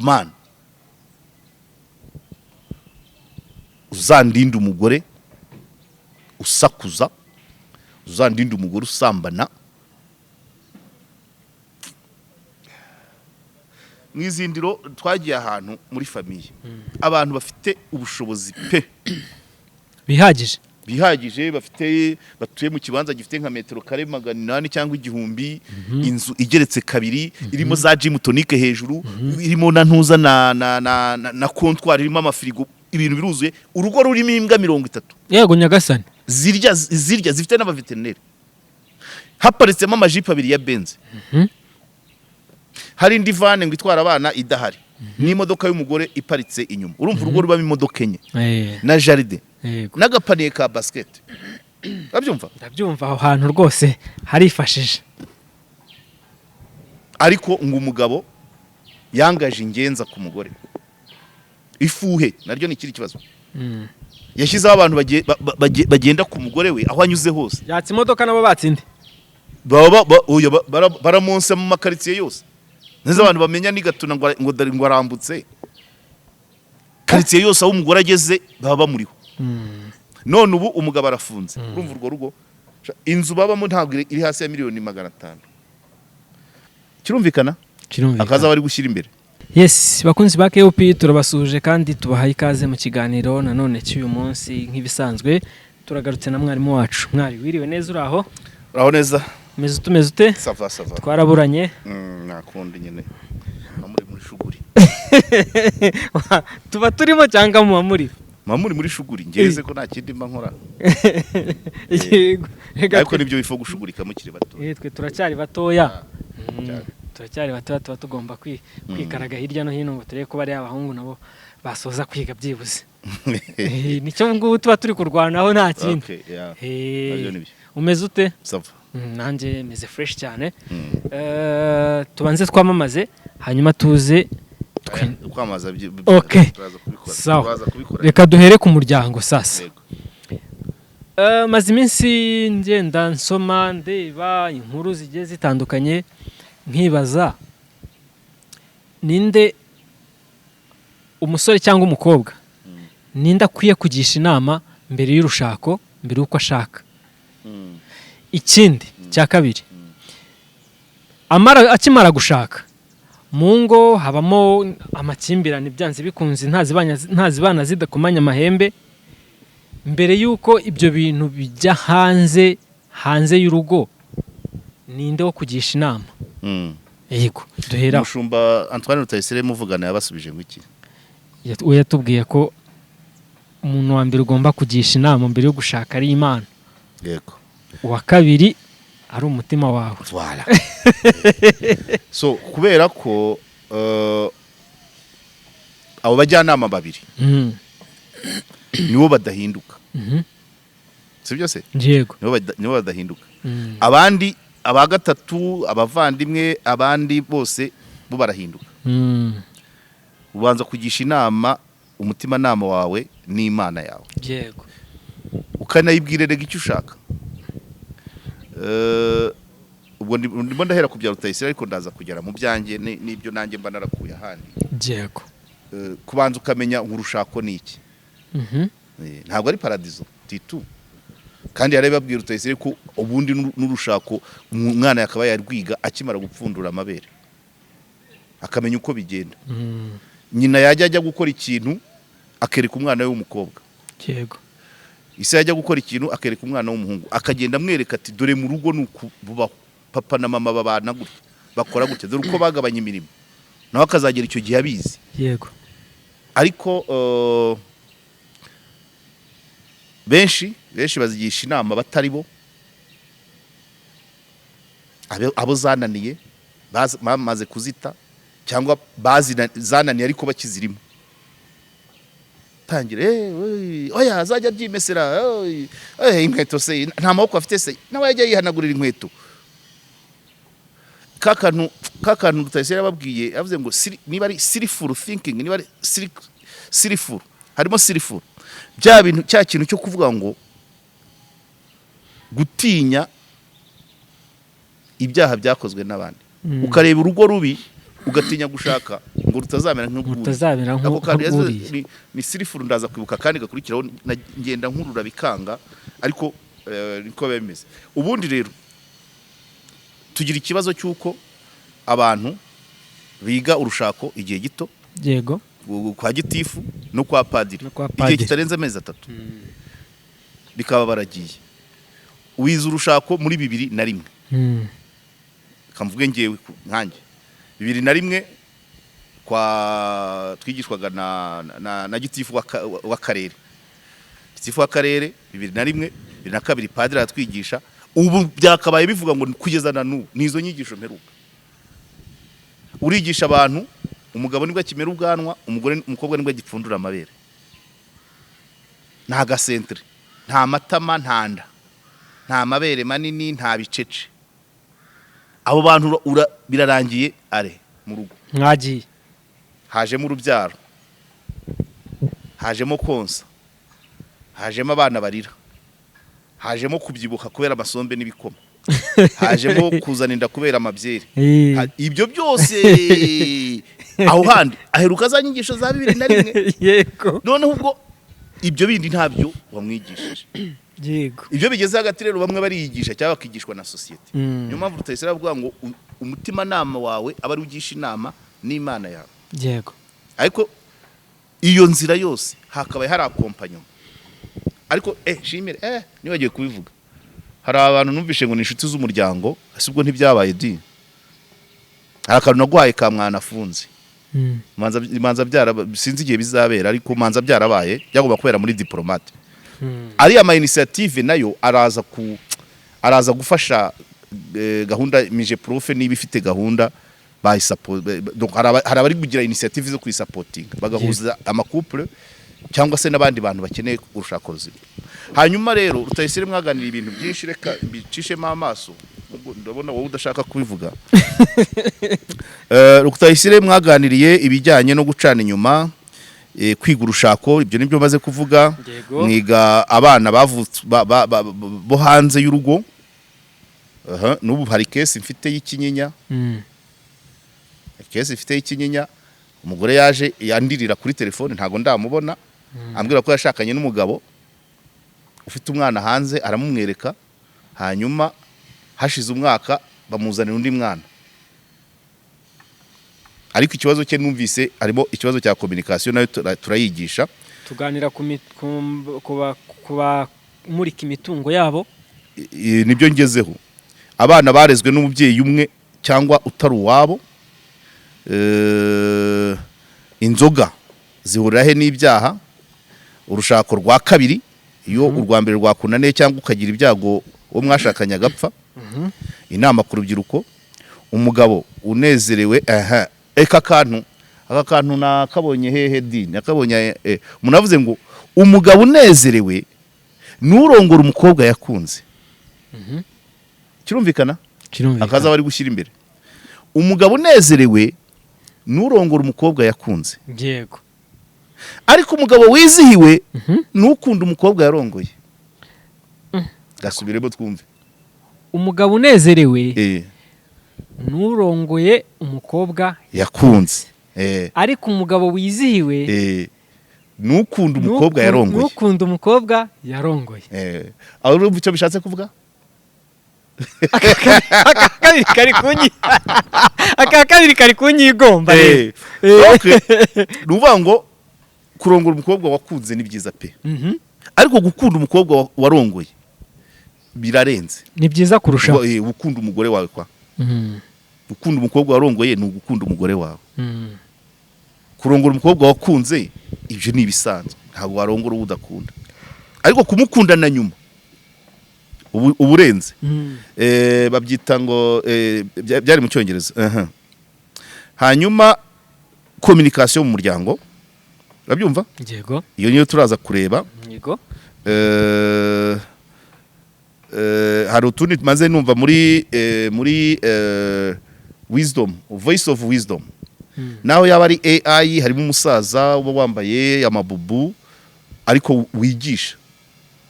Mana, uzandinde umugore usakuza, uzandinde umugore usambana. Mu izindiro twagiye ahantu muri famille, abantu bafite ubushobozi pe, bihagije. Bihagije, bafite, batuye mu kibanza gifite nka metero kare 800 cyangwa 1000, inzu igeretse kabiri, irimo za gym tonic hejuru, irimo na ntuza na comptoir, irimo amafirigo, ibintu biruzuye, urugo rurimo imbwa 30. Yego nyagasani. Zirya, zirya, zifite n'abaveterineri, haparitsemo amajipo abiri ya Benz, hari indi van ngo itwara abana idahari, n'imodoka y'umugore iparitse inyuma. Urumva urugo rubamo imodoka enye na jardin n'agapanier ka basket, urabyumva? Ndabyumva, aho hantu rwose harifashije. Ariko ngo umugabo yangaje ingenza ku mugore, ifuhe naryo ni ikindi kibazo. Yashyizeho abantu bagenda ku mugore we aho anyuze hose. Yatse imodoka nabo batsinde. Baba oya, baramonsa mu makaritsiye yose neza, abantu bamenya ni Gatuna ngo dore ngo arambutse karitsiye yose, aho umugore ageze baba bamuriho. None ubu umugabo arafunze. Urumva urwo rugo, inzu babamo ntabwo iri hasi ya miliyoni 500. Kirumvikana? Kirumvikana. Akaza bari gushyira imbere. Yes, bakunzi ba KOP, turabasuhuje kandi tubahaye ikaze mu kiganiro nanone cy'uyu munsi. Nk'ibisanzwe turagarutse na mwarimu wacu. Mwari, wiriwe neza? Uri aho? Uraho neza? Umeze ute, umeze ute? Ça va, ça va. Twaraburanye. Nakundi nyine muba muri muri shuguri. Tuba turimo cyangwa muba muri? Muba muri muri shuguri, ngeze ko nta kindi mba nkora. Yego. Reka. Ariko nibyo bifu gushugurika mukiri bato. Twe turacyari batoya. Cyane. Turacyari batoya, tuba tugomba kwikaraga hirya no hino ngo turebe ko bariya abahungu nabo basoza kwiga byibuze. Nicyo ngubu tuba turi kurwanaho, nta kindi. Okay, yeah. Nabyo nibyo. Umeze ute? Ça va. Nanjye meze fresh cyane. Tubanze twamamaze, hanyuma tuze Kwamamaza Okay. turaza kubikora. Sawa. Turaza kubikora. Reka duhere ku muryango sasa. Yego. Maze iminsi ngenda nsoma, ndeba inkuru zigiye zitandukanye, nkibaza ninde, umusore cyangwa umukobwa, ninde akwiye kugisha inama mbere y'urushako, mbere y'uko ashaka? Ikindi cya kabiri, akimara gushaka, mu ngo habamo amakimbirane byanze bikunze, ntazibana zidakomanya amahembe. Mbere y'uko ibyo bintu bijya hanze y'urugo, ninde wo kugisha inama? Yego, duhera aho. Umushumba Antoine Rutayisire muvugana yabasubije ngo iki? We yatubwiye ko umuntu wa mbere ugomba kugisha inama mbere yo gushaka ari Imana, uwa kabiri ari umutima wawe. Voilà. So kubera ko abo bajyanama babiri nibo badahinduka, sibyo se? Yego. Nibo badahinduka. Abandi, aba gatatu, abavandimwe, abandi bose bo barahinduka. Ubanza kugisha inama umutimanama wawe n'Imana yawe, ukanayibwira rega icyo ushaka. Ubwo ndimo ndahera ku bya Rutayisire, ariko ndaza kugera mu byanjye n'ibyo nanjye mba narakuye ahandi. Kubanza ukamenya ngo urushako ni iki. Ntabwo ari paradizo titu, kandi yarabibabwiye Rutayisire ko ubundi n'urushako umwana yakaba yarwiga akimara gupfundura amabere, akamenya uko bigenda. Nyina yajya ajya gukora ikintu akereka umwana we w'umukobwa, ise yajya gukora ikintu akereka umwana w'umuhungu, akagenda amwereka ati: "Dore mu rugo ni uku bubaho, papa na mama babana gutya, bakora gutya, dore uko bagabanya imirimo," nawe akazagera icyo gihe abizi. Ariko benshi benshi bazigisha inama batari bo, abo zananiye, bamaze kuzita cyangwa zananiye ariko bakizirimo. Tangira oya, azajya abyimesera, oy, inkweto se nta maboko afite se? Nawe yajya yihanagurira inkweto. Kakantu Rutayisire yababwiye, yavuze ngo niba ari sinful thinking, niba ari sinful, harimo sinful, bya bintu, cya kintu cyo kuvuga ngo gutinya ibyaha byakozwe n'abandi, ukareba urugo rubi ugatinya gushaka ngo Ngo rutazamera nk'urwuriya. Rutazamera Ako kantu nk'urwuriya. Ni sirifuru, ndaza kwibuka kandi gakurikiraho, ngenda nkurura bikanga, ariko niko biba bimeze. Ubundi rero tugira ikibazo cy'uko abantu biga urushako igihe gito, kwa gitifu no kwa padiri, No kwa igihe padiri. kitarenze amezi 3 bikaba baragiye. Wize urushako muri 2001, kamvuge ngewe nkanjye 2001 kwa twigishwaga na gitifu w'akarere, gitifu w'akarere 2001, 2002 padiri aratwigisha. Ubu byakabaye bivuga ngo kugeza na n'ubu ni izo nyigisho mperuka. Urigisha abantu, umugabo nibwo akimera ubwanwa, umugore, umukobwa nibwo agipfundura amabere, nta gasentere, nta matama, nta nda, nta mabere manini, nta bicece. Abo bantu birarangiye are mu rugo. Mwagiye. Hajemo urubyaro, hajemo konsa, hajemo abana barira, hajemo kubyibuha kubera amasombe n'ibikoma, hajemo kuzana inda kubera amabyeri. Ibyo byose aho handi aheruka za nyigisho za 2001. Noneho ubwo ibyo bindi ntabyo wamwigishije. Ibyo bigeze hagati rero, bamwe bariyigisha cyangwa bakigishwa na sosiyete. Niyo mpamvu Rutayisire avuga ngo umutimanama wawe aba ari ugisha inama n'Imana yawe. Ariko iyo nzira yose hakabaye hari accompagnement. Ariko shimire, nibagiwe kubivuga, hari abantu numvishe ngo ni inshuti z'umuryango, ese ubwo ntibyabaye di? Hari akantu naguhaye ka mwana afunze. Manza byara, sinzi igihe bizabera, ariko manza byarabaye, byagomba kubera muri Diplomate. Ariya ma initiative nayo araza gufasha gahunda MIGEPROF niba ifite gahunda bayisapo. Donc hari abari kugira initiative zo kuyisapotinga, bagahuza ama couple cyangwa se n'abandi bantu bakeneye urushako ruzima. Hanyuma rero Rutayisire, mwaganira ibintu byinshi, reka bicishemo amaso. Ubwo ndabona wowe udashaka kubivuga. Rutayisire, mwaganiriye ibijyanye no gucana inyuma, kwiga urushako, ibyo nibyo maze kuvuga. Mwiga abana bavutse bo hanze y'urugo. Aha, n'ubu hari case mfite y'ikinyinya. Case mfite y'ikinyinya, umugore yaje yandirira kuri telefone, ntago ndamubona, ambwira ko yashakanye n'umugabo ufite umwana hanze, aramumwereka, hanyuma hashize umwaka bamuzanira undi mwana. Ariko ikibazo cye numvise harimo ikibazo cya communication, nayo turayigisha. Tuganira ku bamurika imitungo yabo. Nibyo ngezeho. Abana barezwe n'umubyeyi umwe cyangwa utari uwabo. Inzoga zihurira he n'ibyaha? Urushako rwa kabiri iyo urwa mbere rwakunaniye cyangwa ukagira ibyago uwo mwashakanye agapfa. Inama ku rubyiruko. Umugabo unezerewe. Aha, eka kantu, aka kantu nakabonye hehe di? Nakabonye umuntu avuze ngo umugabo unezerewe nurongora umukobwa yakunze. Kirumvikana. Kirumvikana. Akaza bari gushyira imbere umugabo unezerewe nurongora umukobwa yakunze, ariko umugabo wizihiwe nukunda umukobwa yarongoye. Gasubiremo twumve. Umugabo unezerewe nurongoye umukobwa yakunze. Ariko umugabo wizihiwe nukunda umukobwa yarongoye. Nukunda umukobwa yarongoye. Aho urumva icyo bishatse kuvuga? Aka kabiri kari kunyigomba rero. Okay. Ni ukuvuga ngo kurongora umukobwa wakunze ni byiza pe, ariko gukunda umukobwa warongoye birarenze. Ni byiza kurushaho. Gukunda umugore wawe kwa gukunda umukobwa warongoye ni ugukunda umugore wawe. Kurongora umukobwa wakunze, ibyo ni ibisanzwe, ntabwo warongora uwo udakunda, ariko kumukunda na nyuma ubu urenze. Babyita ngo byari mu Cyongereza. Aha. Hanyuma communication mu muryango, urabyumva? Yego. Iyo niyo turaza kureba. Yego. Hari utundi maze numva muri wisdom, Voice of Wisdom. Naho yaba ari AI, harimo umusaza uba wambaye amabubu ariko wigisha,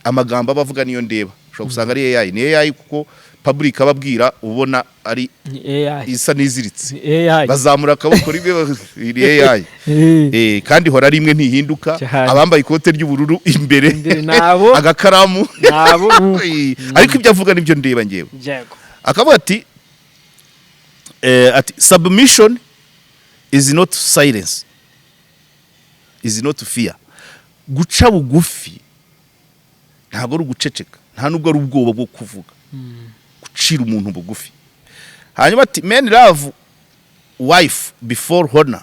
amagambo aba avuga niyo ndeba, ushobora gusanga ari AI, ni AI kuko public ababwira, ubona ari Ni AI. isa n'iziritse. Ni AI. Bazamura akaboko rimwe, ni AI. Kandi ihora ari imwe, ntihinduka. Abambaye ikote ry'ubururu imbere, Imbere nabo. agakaramu. Nabo. Ariko ibyo avuga nibyo ndeba ngewe. Akavuga ati "Submission is not silence, is not fear." Guca bugufi ntabwo ari uguceceka, nta nubwo ari ubwoba bwo kuvuga, gucira umuntu bugufi. Hanyuma ati "Men love wife before honor."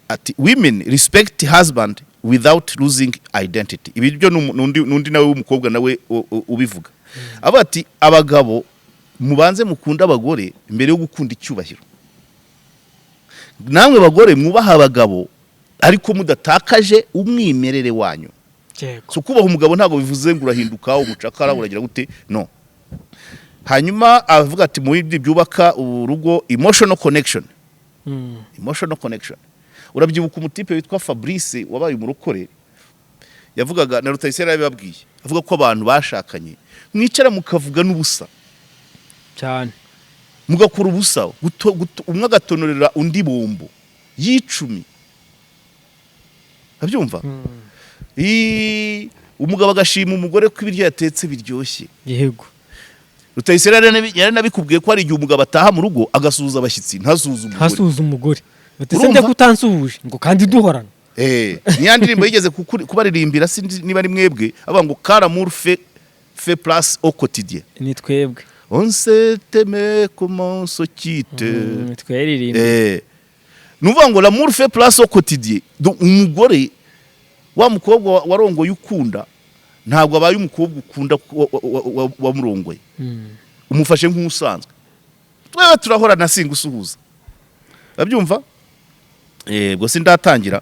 Ati "Women respect husband without losing identity." Ibi byo n'undi nawe w'umukobwa nawe ubivuga, avuga ati abagabo mubanze mukunde abagore mbere yo gukunda icyubahiro, namwe bagore mwubaha abagabo ariko mudatakaje umwimerere wanyu. So kubaha umugabo ntabwo bivuze ngo urahinduka umucakara, uragira gute, no. Hanyuma avuga ati mu bindi byubaka urugo, emotional connection. Emotional connection, urabyibuka umutipe witwa Fabrice wabaye umurokore yavugaga, na Rutayisire yarabibabwiye, avuga ko abantu bashakanye mwicara mukavuga n'ubusa, Cyane. mugakora ubusa, umwe agatonorera undi bombo y'icumi, abyumva. Umugabo agashima umugore ko ibiryo yatetse biryoshye. Rutayisire yaranabikubwiye ko hari igihe umugabo ataha mu rugo agasuhuza abashyitsi, ntasuhuze umugore. Ntasuhuze umugore. Bati se Urumva? njya kutansuhuje ngo kandi duhorana. Niya ndirimbo yigeze kubaririmbira, sinzi niba ari mwebwe, avuga ngo "Car l'amour fait place au quotidien." Ni twebwe. On s'est aimé comme on se quitte. Tweririmba. Ni ukuvuga ngo l'amour fait place au quotidien. Donc umugore wa mukobwa warongoye ukunda, ntabwo abaye umukobwa ukunda wamurongoye, umufashe nk'usanzwe. Twewe turahorana, singusuhuza, urabyumva? Ubwo sindatangira.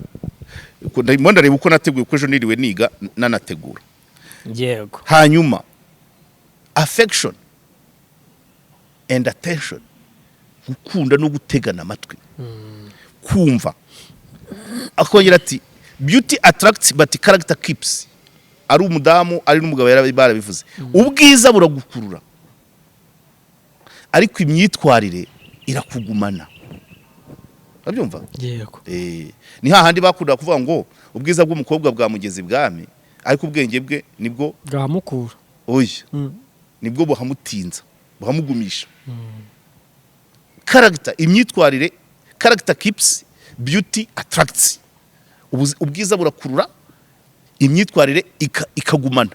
Ndimo ndareba uko nateguye, uko ejo niriwe niga nanategura. Hanyuma affection and attention, gukunda no gutegana amatwi, kumva. Akongera ati "Beauty attracts but character keeps." Ari umudamu ari n'umugabo barabivuze, ubwiza buragukurura ariko imyitwarire irakugumana, urabyumva? Yego. Ni hahandi bakunda kuvuga ngo ubwiza bw'umukobwa bwamugeza ibwami, ariko ubwenge bwe nibwo bwamukura. Oya, nibwo buhamutinza, buhamugumisha. Character, imyitwarire, character keeps, beauty attracts. Ubwiza burakurura, imyitwarire ikagumana,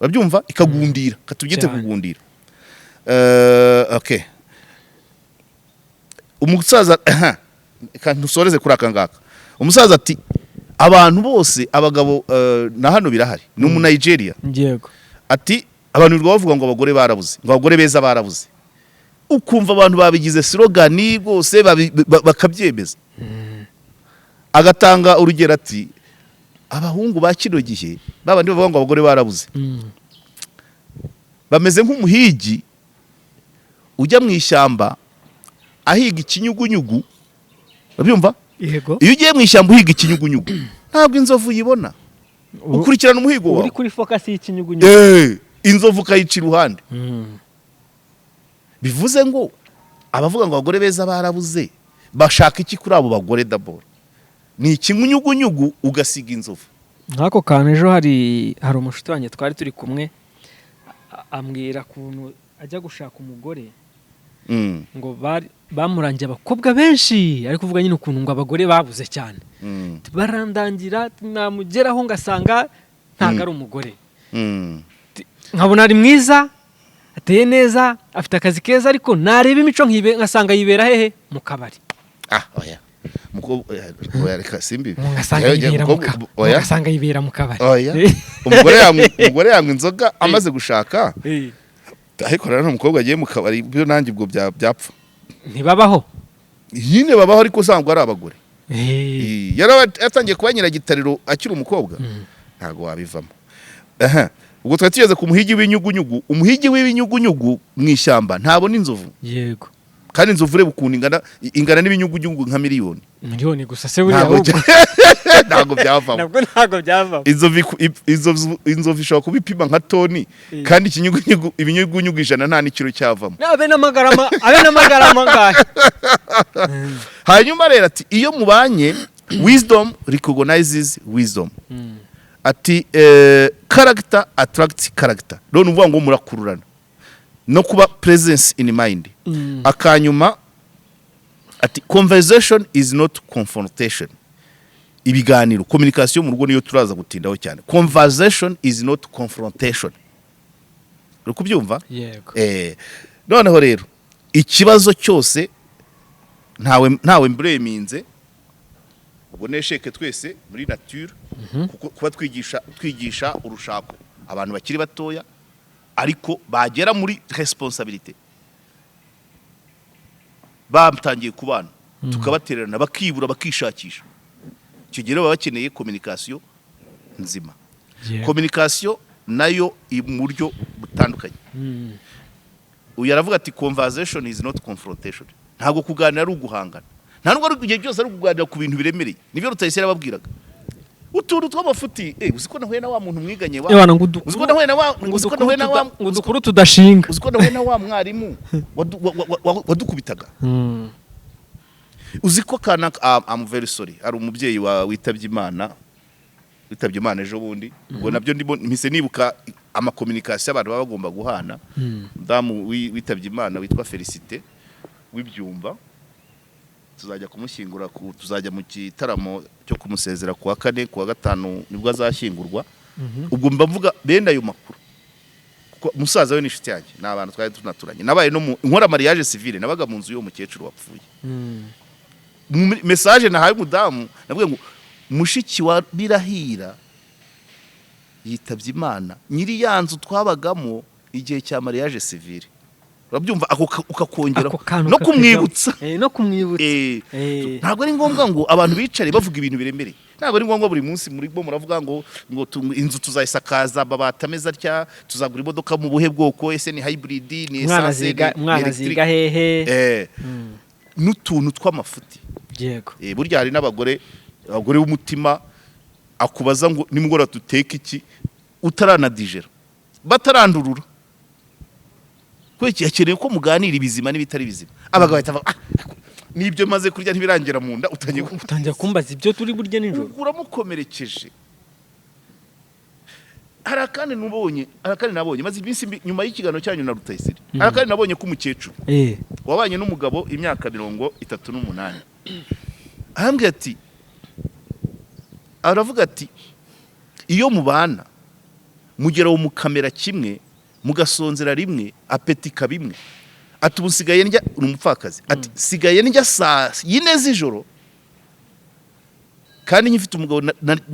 urabyumva? Ikagundira, katubyite kugundira. Okay, umusaza, reka ntusoreze kuri aka ngaka. Umusaza ati abantu bose, abagabo, na hano birahari, ni umu Nigeria. Ati abantu birirwa bavuga ngo abagore barabuze, ngo abagore beza barabuze, ukumva abantu babigize slogan rwose, bakabyemeza. Agatanga urugero ati abahungu ba kino gihe, babandi bavuga ngo abagore barabuze, bameze nk'umuhigi ujya mu ishyamba ahiga ikinyugunyugu, urabyumva? Yego. Iyo ugiye mu ishyamba uhiga ikinyugunyugu, ntabwo inzovu uyibona, ukurikirana umuhigo Uri wawe. kuri focus y'ikinyugunyugu. Inzovu ukayica iruhande. Bivuze ngo abavuga ngo abagore beza barabuze bashaka iki kuri abo bagore? D'abord ni ikinyugunyugu, ugasiga inzovu. Nk'ako kantu, ejo hari umushuti wanjye twari turi kumwe, ambwira ukuntu ajya gushaka umugore, ngo bari bamurangiye abakobwa benshi, ari kuvuga nyine ukuntu ngo abagore babuze cyane. Barandangira, namugeraho ngasanga ntabwo ari umugore. Nkabona ari mwiza, ateye neza, afite akazi keza, ariko nareba imico ngasanga yibera hehe? Mu kabari. Ah, oya. Mukobwa, oya, reka simbi. Ngasanga Oya, yibera mu oya. ngasanga yibera mu kabari. Oya. Umugore yanywa inzoga amaze gushaka, ariko rero umukobwa agiye mu kabari byo nanjye ubwo byapfa. Ntibabaho? Nyine babaho, ariko usanga ari abagore. Yaraba yatangiye kuba nyiragitariro akiri umukobwa, ntabwo wabivamo. Aha ubwo twari tugeze ku muhigi w'inyugunyugu. Umuhigi w'ibinyugunyugu mu ishyamba ntabona inzovu. Kandi inzovu, ureba ukuntu ingana, ingana n'ibinyugunyugu nka miliyoni. Miliyoni gusa se buriya? Ntabwo Ahubwo ntabwo byavamo. Nabwo ntabwo byavamo. Inzovu ishobora kuba ipima nka toni, kandi ikinyugunyugu, ibinyugunyugu 100, nta n'ikiro cyavamo. Abe n'amagarama angahe? Hanyuma rero ati iyo mubanye, wisdom recognizes wisdom. Ati character attracts character. Rero ni ukuvuga ngo murakururana no kuba presence in mind. Akanyuma ati conversation is not confrontation. Ibiganiro, communication mu rugo, niyo turaza gutindaho cyane. Conversation is not confrontation, uri kubyumva? Yego. Noneho rero ikibazo cyose, ntawe mbreminze, ubwo nesheke twese muri nature, kuko kuba twigisha urushako abantu bakiri batoya, ariko bagera muri responsabilité batangiye kubana, tukabatererana, bakibura, bakishakisha. Icyo gihe rero baba bakeneye communication nzima. Communication nayo iri mu buryo butandukanye. Uyu aravuga ati conversation is not confrontation. Ntabwo kuganira ari uguhangana, nta nubwo ari igihe cyose ari ukuganira ku bintu biremereye. Nibyo Rutayisire yababwiraga, utuntu tw'amafuti. Uzi ko nahuye na wa muntu mwiganye wa Ewana, ngo uzi ko nahuye na wa ngo uzi ko nahuye na wa ngo udukuru tudashinga. Uzi ko nahuye na wa mwarimu wadukubitaga? Uzi ko kana, I'm very sorry, hari umubyeyi wa witabye Imana ejo bundi. Ubwo nabyo ndimo mpise nibuka amacommunication abantu baba bagomba guhana. Umudamu witabye Imana witwa Felicité w'ibyumba, tuzajya kumushyingura, tuzajya mu gitaramo cyo kumusezera ku wa kane, ku wa gatanu nibwo azashyingurwa. Ubwo mba mvuga bene ayo makuru kuko musaza we ni inshuti yanjye, ni abantu twari tunaturanye. Nabaye no mu nkora mariage civile, nabaga mu nzu y'uwo mukecuru wapfuye. Mu message nahaye umudamu navuga ngo mushiki wa Birahira yitabye Imana, nyiri ya nzu twabagamo igihe cya mariage civile. Urabyumva ako ukakongera Ako kantu no kakajyamo. kumwibutsa. No kumwibutsa. Ntabwo ari ngombwa ngo abantu bicare bavuga ibintu biremereye. Ntabwo ari ngombwa buri munsi muri bo muravuga ngo inzu tuzayisakaza amabati ameze atya, tuzagura imodoka mu buhe bwoko, ese ni hybrid, ni Umwana essence, aziga ni umwana electric? aziga hehe? N'utuntu tw'amafuti. Burya hari n'abagore, abagore b'umutima, akubaza ngo nimugoroba duteke iki, utaranadijera, batarandurura. Kubera iki? Hakeneye ko muganira ibizima n'ibitari bizima. Abagabo bahita bavuga: "Ah, n'ibyo maze kurya ntibirangira mu nda, utangiye Utangira kumbaza ibyo turi burye nijoro." Uramukomerekeje. Hari akandi nabonye maze iminsi nyuma y'ikiganiro cyanyu na Rutayisire. Hari akandi nabonye k'umukecuru wabanye n'umugabo imyaka 38. Arambwira ati, aravuga ati iyo mubana mugera mu mukamera kimwe, mugasonzera rimwe, appétit ikaba imwe. Ati ubu nsigaye ndya, ni umupfakazi, ati sigaye ndya saa 4 z'ijoro kandi nkifite umugabo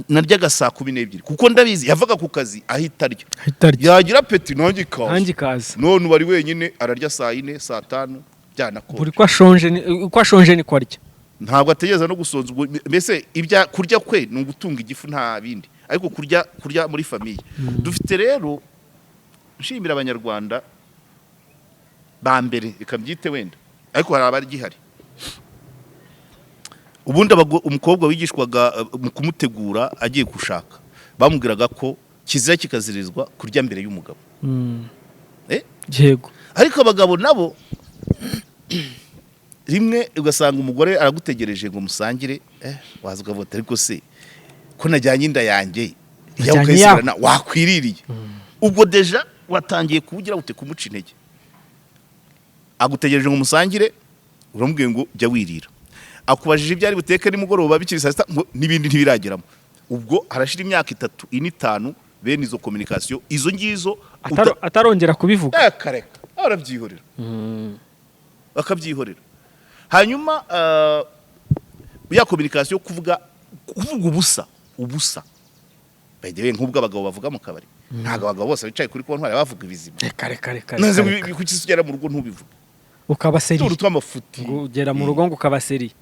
naryaga saa 12, kuko ndabizi yavaga ku kazi ahita arya. Ahita arya. Yagira appétit nanjye ikaza. Nanjye ikaza. None ubu ari wenyine, ararya saa 4, saa 5 byanakonje. Buri ko ashonje niko arya. Ntabwo ategereza no gusonza. Ubwo mbese ibya kurya kwe ni ugutunga igifu, nta bindi. Ariko kurya muri famille dufite rero, nshimira Abanyarwanda ba mbere, reka mbyite wenda, ariko hari abagihari. Ubundi umukobwa wigishwaga, mu kumutegura agiye gushaka, bamubwiraga ko kizira kikazirizwa kurya mbere y'umugabo. Yego. Ariko abagabo nabo rimwe ugasanga umugore aragutegereje ngo musangire, waza ukavuga ati ariko se ko najyanye inda yanjye yawe, Najyanye ukayisigarana, wakwiririye. Ubwo déjà watangiye kuwugira ute, kumuca intege. Agutegereje ngo musangire, uramubwiye ngo jya wirira, akubajije ibyo ari buteke nimugoroba bikiri saa 6, ngo n'ibindi ntibirageramo. Ubwo harashira imyaka 3, 4, 5, bene izo communication izo ngizo Atarongera kubivuga. Kareka, barabyihorera, bakabyihorera. Hanyuma ya communication yo kuvuga ubusa ubusa, by the way, nk'ubwo abagabo bavuga mu kabari, ntabwo abagabo bose bicaye kuri kontwari bavuga ibizima. Reka, reka, reka. Naze Reka, reka. kuki ugera mu rugo ntubivuge? Ukaba sérieux. Utuntu tw'amafuti. Ngo ugera mu rugo ngo ukaba sérieux.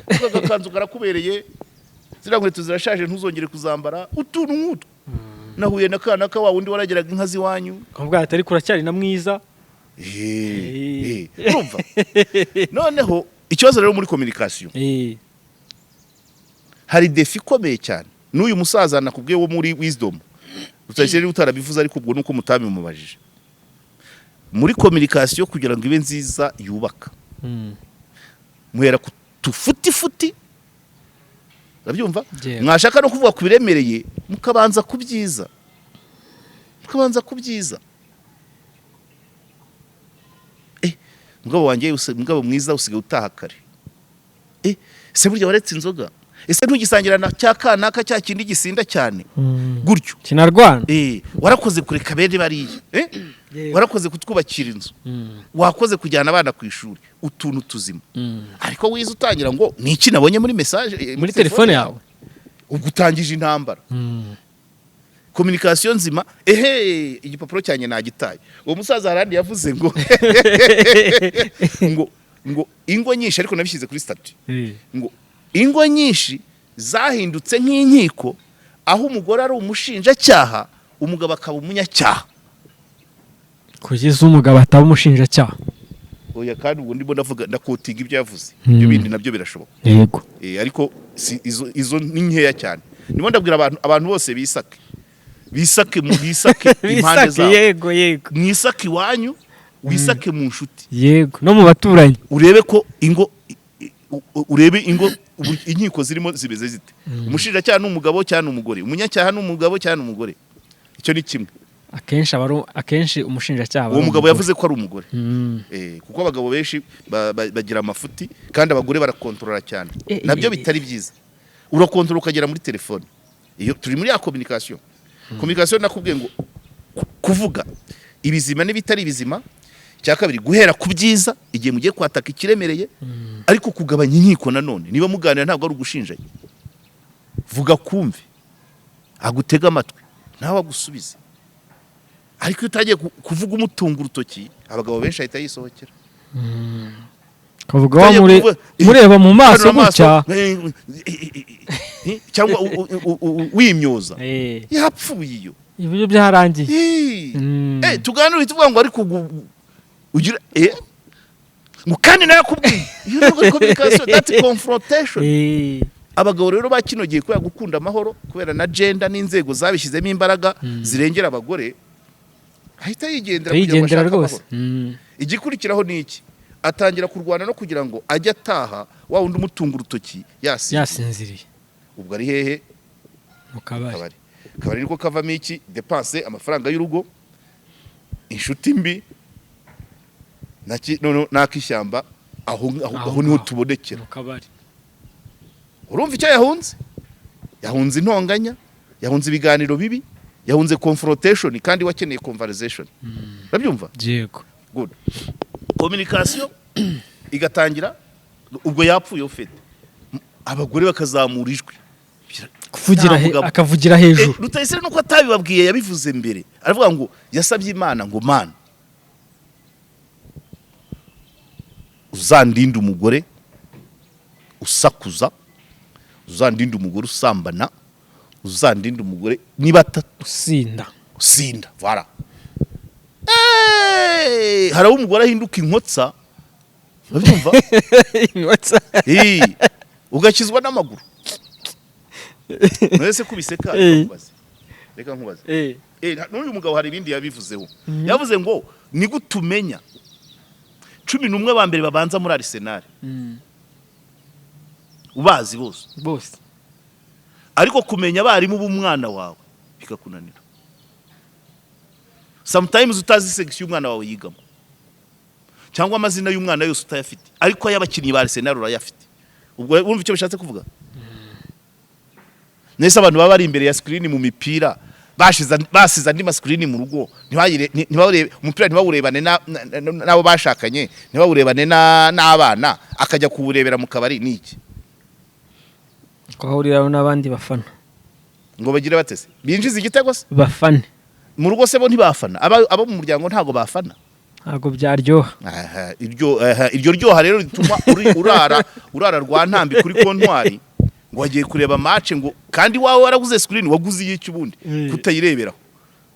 Agakanzu karakubereye, ziriya nkweto zirashaje, ntuzongere kuzambara, utuntu nk'utwo. Nahuye na kana ka wa wundi warageraga inka z'iwanyu. Ukavuga ati ariko uracyari na mwiza. Urumva noneho ikibazo rero muri communication Hari défi ikomeye cyane n'uyu musaza nakubwiye wo muri Wisdom. Rutayisire niba utarabivuze, ariko ubwo nuko mutabimubajije, muri communication kugira ngo ibe nziza yubaka, muhera ku tufutifuti, urabyumva? Yego. Mwashaka no kuvuga ku biremereye, mukabanza ku byiza, mukabanza ku byiza. Mugabo wanjye, mugabo mwiza, usigaye utaha kare. Se burya waretse inzoga? Ese ntugisangira na cya kanaka, cya kindi gisinda cyane gutyo? Kinarwana. Warakoze kureka bene bariya. Yego. Warakoze kutwubakira inzu, wakoze kujyana abana ku ishuri, utuntu tuzima. Ariko wize utangira ngo ni iki nabonye muri message, muri telefone yawe, ubwo utangije intambara. Communication nzima. Ehe, igipapuro cyanjye nagitaye. Uwo musaza harandi yavuze ngo ingo nyinshi, ariko nabishyize kuri statut, ngo ingo nyinshi zahindutse nk'inkiko, aho umugore ari umushinjacyaha, umugabo akaba umunyacyaha. Kugeza umugabo ataba umushinjacyaha. Oya, kandi ubwo ndimo ndavuga, ndaquotinga ibyo yavuze. Ibyo bindi nabyo birashoboka. Ariko si izo ni nkeya cyane. Ndimo ndabwira abantu bose bisake, bisake mu bisake impande Bisake. zabo. yego yego Mwisake iwanyu, wisake mu nshuti. Yego, no mu baturanyi. Urebe ko ingo urebe ingo inkiko zirimo zimeze zite. Umushinjacyaha ni umugabo cyangwa ni umugore? Umunyacyaha ni umugabo cyangwa ni umugore? Icyo ni kimwe. Akenshi aba akenshi umushinjacyaha aba Uwo ari mugabo umugore. yavuze ko ari umugore. Kuko abagabo benshi bagira amafuti, kandi abagore barakontorora cyane, nabyo bitari byiza. Urakontorora ukagera muri telefone. Iyo turi muri ya communication, communication nakubwiye ngo kuvuga ibizima n'ibitari ibizima. Icya kabiri, guhera ku byiza igihe mugiye kwataka ikiremereye, ariko kugabanya inkiko nanone. Niba muganira, ntabwo ari ugushinjanya. Vuga kumve, agutega amatwi, nawe agusubize. Ariko iyo utagiye kuvuga umutunga urutoki, abagabo benshi ahita yisohokera. Kavuga wa Utangiye mureba mu maso ukanura gutya. Cyangwa wimyoza, yapfuye iyo. Ibyo byarangiye. Tuganire, tuvuga ngo ariko ugira ngo kandi narakubwiye. Iyo ntabwo ari communication, that's confrontation. Abagabo rero ba kino gihe, kubera gukunda amahoro, kubera na gender n'inzego zabishyizemo imbaraga zirengera abagore, ahita yigendera kugira ngo yigendera ashake rwose. amahoro. Igikurikiraho ni iki? Atangira kurwana no kugira ngo ajye ataha wa wundi umutunga urutoki yasinze. Yasinziriye. Ubwo ari hehe? Mu kabari. Kabari. Kabari niko kavamo iki? Dépense, amafaranga y'urugo, inshuti mbi, none n'ak'ishyamba aho. Aho Aho niho ngaho. tubonekera. Mu kabari. Urumva icyo yahunze? Yahunze intonganya, yahunze ibiganiro bibi, yahunze confrontation, kandi wakeneye conversation. Urabyumva? Yego. Good. Communication igatangira ubwo yapfuye. Ufite abagore bakazamura ijwi. Kuvugira Nta mugabo. akavugira hejuru. Rutayisire nuko atabibabwiye, yabivuze mbere. Aravuga ngo yasabye Imana ngo: "Mana, uzandinde umugore usakuza, uzandinde umugore usambana, uzandinde umugore niba atatu Usinda. usinda." Voilà. Hari aho umugore ahinduka inkotsa, urabyumva? Inkotsa. Ugakizwa n'amaguru. None se kubiseka? Reka nkubaze, reka nkubaze. N'uyu mugabo hari ibindi yabivuzeho. Yavuze ngo ni gute umenya 11 ba mbere babanza muri Arsenal, ubazi bose, Bose. ariko kumenya abarimu b'umwana wawe bikakunanira? Sometimes utazi section umwana wawe yigamo, cyangwa amazina y'umwana yose utayafite, ariko ay'abakinnyi ba Arsenal urayafite. Ubwo wumva icyo bishatse kuvuga? Nese abantu baba bari imbere ya screen mu mipira, bashize basize andi ma screen mu rugo, ntibawurebe umupira, ntibawurebane n'abo bashakanye, ntibawurebane n'abana, akajya kuwurebera mu kabari, ni iki? Kuhahuriraho n'abandi bafana. Ngo bagire batese binjize igitego se? Bafane. Mu rugo se bo ntibafana? Abo mu muryango ntabwo bafana? Ntabwo byaryoha. Aha, iryo ryoha rero rituma urara rwa ntambi kuri kontwari ngo wagiye kureba match, ngo kandi wawe waraguze screen. Waguze iy'iki ubundi kutayireberaho?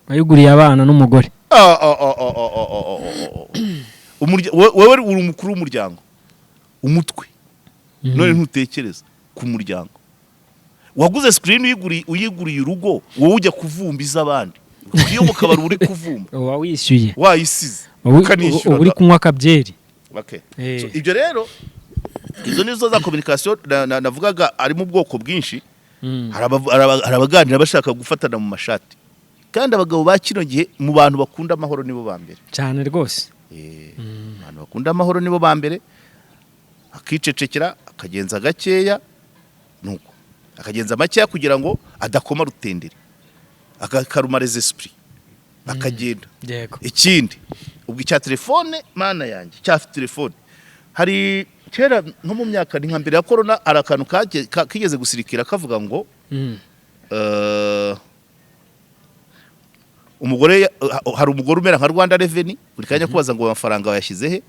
Wayiguriye abana n'umugore. Ah, ah, ah, ah, ah, ah, ah, ah, ah. Wowe uri umukuru w'umuryango, umutwe, none ntutekereza ku muryango. Waguze screen uyiguriye urugo, wowe ujya kuvumba iz'abandi. Iyo mu kabari uri kuvumba, Uba wishyuye. wayisize, ukanishyura. Uba uri kunywa akabyeri. Okay. So, ibyo rero, izo nizo za communication navugaga ari mu bwoko bwinshi. Hari abaganira bashaka gufatana mu mashati, kandi abagabo ba kino gihe, mu bantu bakunda amahoro nibo ba mbere. Cyane rwose. Abantu bakunda amahoro nibo ba mbere. Akicecekera, akagenza gakeya, nuko akagenza makeya kugira ngo adakoma rutenderi, akakaruma les esprits, akagenda. Ikindi ubwo icya telefone, mana yanjye, cya telefone, hari kera nko mu myaka ni nka mbere ya corona, hari akantu kigeze gusirikira kavuga ngo umugore hari umugore umera nka Rwanda Revenue, buri kanya kubaza ngo amafaranga wayashyize he.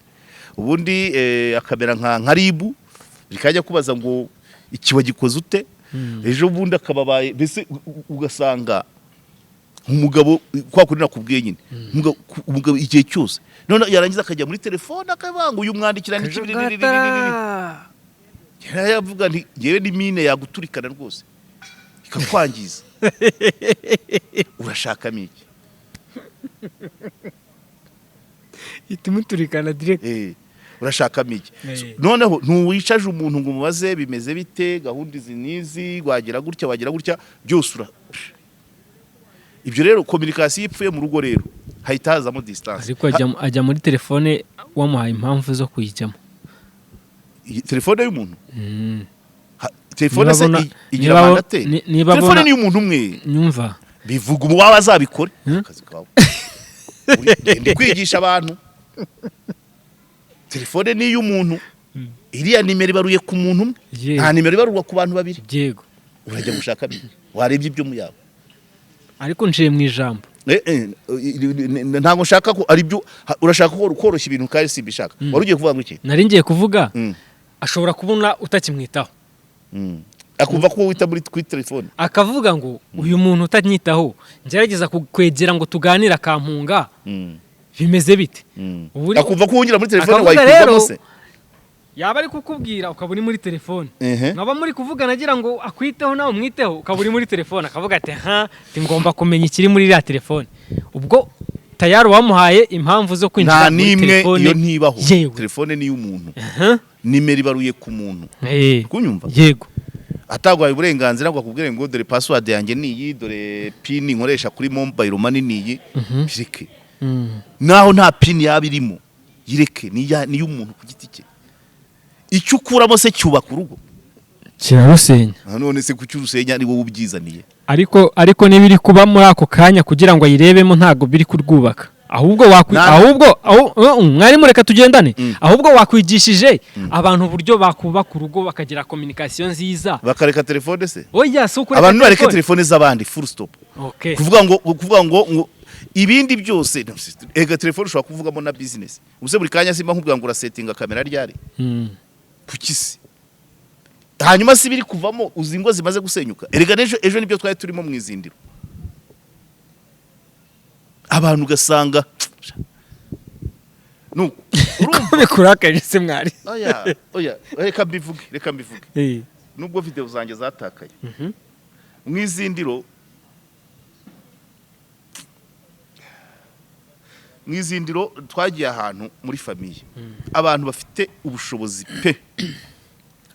Ubundi akamera nka RIB, buri kanya kubaza ngo iki wagikoze ute. Ejo bundi akababaye mbese ugasanga umugabo kwa kuri nakubwiye nyine, umugabo igihe cyose none yarangiza akajya muri telefone akavuga ngo uyu mwandikira n'iki. Yavuga nti ngewe ni mine yaguturikana rwose ikakwangiza. Urashakamo iki? Ituma uturikana direct. Urashakamo iki? Noneho ntuwicaje umuntu ngo umubaze bimeze bite, gahunda izi n'izi, wagira gutya, wagira gutya, byose ura ibyo rero communication ipfuye mu rugo rero hahita hazamo distance. Ariko ajya muri telefone wamuhaye impamvu zo kuyijyamo. Iyi telefone y'umuntu, telefone se igira mandate? Niba Telefone ni iy'umuntu umwe. Nyumva. Bivuga ubu waba azabikore akazi kawe. Ndi kwigisha abantu, telefone ni iy'umuntu. Iriya nimero ibaruye ku muntu umwe. Nta nimero ibarurwa ku bantu babiri. Urajya gushaka biki? Warebye ibyo mu yawe. Ariko nciye mu ijambo. Ntabwo nshaka ko ari byo urashaka ko koroshya ibintu kandi simbishaka. Wari ugiye kuvuga ngo iki? Nari ngiye kuvuga, ashobora kubona utakimwitaho, Akumva ko wita muri kuri telefone. Akavuga ngo uyu muntu utanyitaho, ngerageza kwegera ngo tuganire akampunga, bimeze bite? Akumva ko wungira muri telefone, Akavuga wayikurwamo rero, se? Yaba ari kukubwira ukaba uri muri telefone, mwaba muri kuvugana agira ngo akwiteho nawe umwiteho, ukaba uri muri telefone, akavuga ati ha, ati ngomba kumenya ikiri muri iriya telefone. Ubwo tayari wamuhaye impamvu zo kwinjira Nta muri n'imwe. telefone. Iyo ntibaho. Yewe. Telefone ni iy'umuntu, nimero ibaruye ku muntu. Kunyumva? Yego. Ataguhaye uburenganzira ngo akubwire ngo dore password yanjye ni iyi, dore PIN nkoresha kuri mobile money ni iyi, bireke. Naho nta PIN yaba irimo, yireke, ni iy'umuntu ku giti cye. Icyo ukuramo se cyubaka urugo? Kirarusenya. None se kuki urusenya? Ni wowe ubyizaniye. Ariko niba iri kuba muri ako kanya kugira ngo ayirebemo, ntabwo biri kurwubaka. Ahubwo ahubwo mwarimu, reka tugendane. Ahubwo wakwigishije abantu uburyo bakubaka urugo, bakagira communication nziza. Bakareka telefone se? Oya, si ukureka. Abantu bareke telefone z'abandi, full stop. Kuvuga ngo ibindi byose, ega telefone ushobora kuvugamo na business. Ubuse buri kanya simba nkubwira ngo urasetinga kamera ryari? Kuki se? Hanyuma si biri kuvamo, uzi ingo zimaze gusenyuka? Erega n'ejo ejo nibyo twari turimo mu izindiro, abantu ugasanga nuko urumva. Bikurakaje se mwari? Oya, oya, reka mbivuge, reka mbivuge, nubwo video zanjye zatakaye. Mu izindiro, mu izindiro twagiye ahantu muri famille, abantu bafite ubushobozi pe.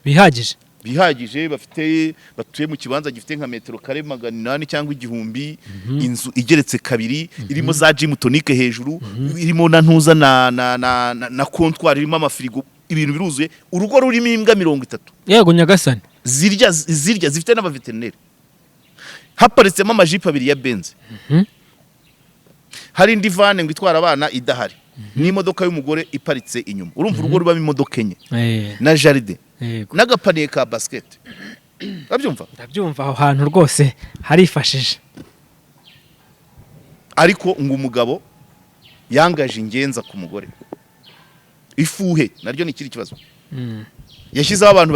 Bihagije. Bihagije, bafite, batuye mu kibanza gifite nka metero kare 800 cyangwa 1000, inzu igeretse kabiri, irimo za gym tonic hejuru, irimo na ntuza na comptoir, irimo amafirigo, ibintu biruzuye, urugo rurimo imbwa 30. Yego nyagasani. Zirya, zirya, zifite n'abaveterineri, haparitsemo amajipo abiri ya Benz, hari indi van ngo itwara abana idahari, n'imodoka y'umugore iparitse inyuma. Urumva urugo rubamo imodoka enye na jardin n'agapaniye ka basket, urabyumva? Ndabyumva, aho hantu rwose harifashije. Ariko ngo umugabo yangaje ingenza ku mugore, ifuhe naryo ni ikindi kibazo. Yashyizeho abantu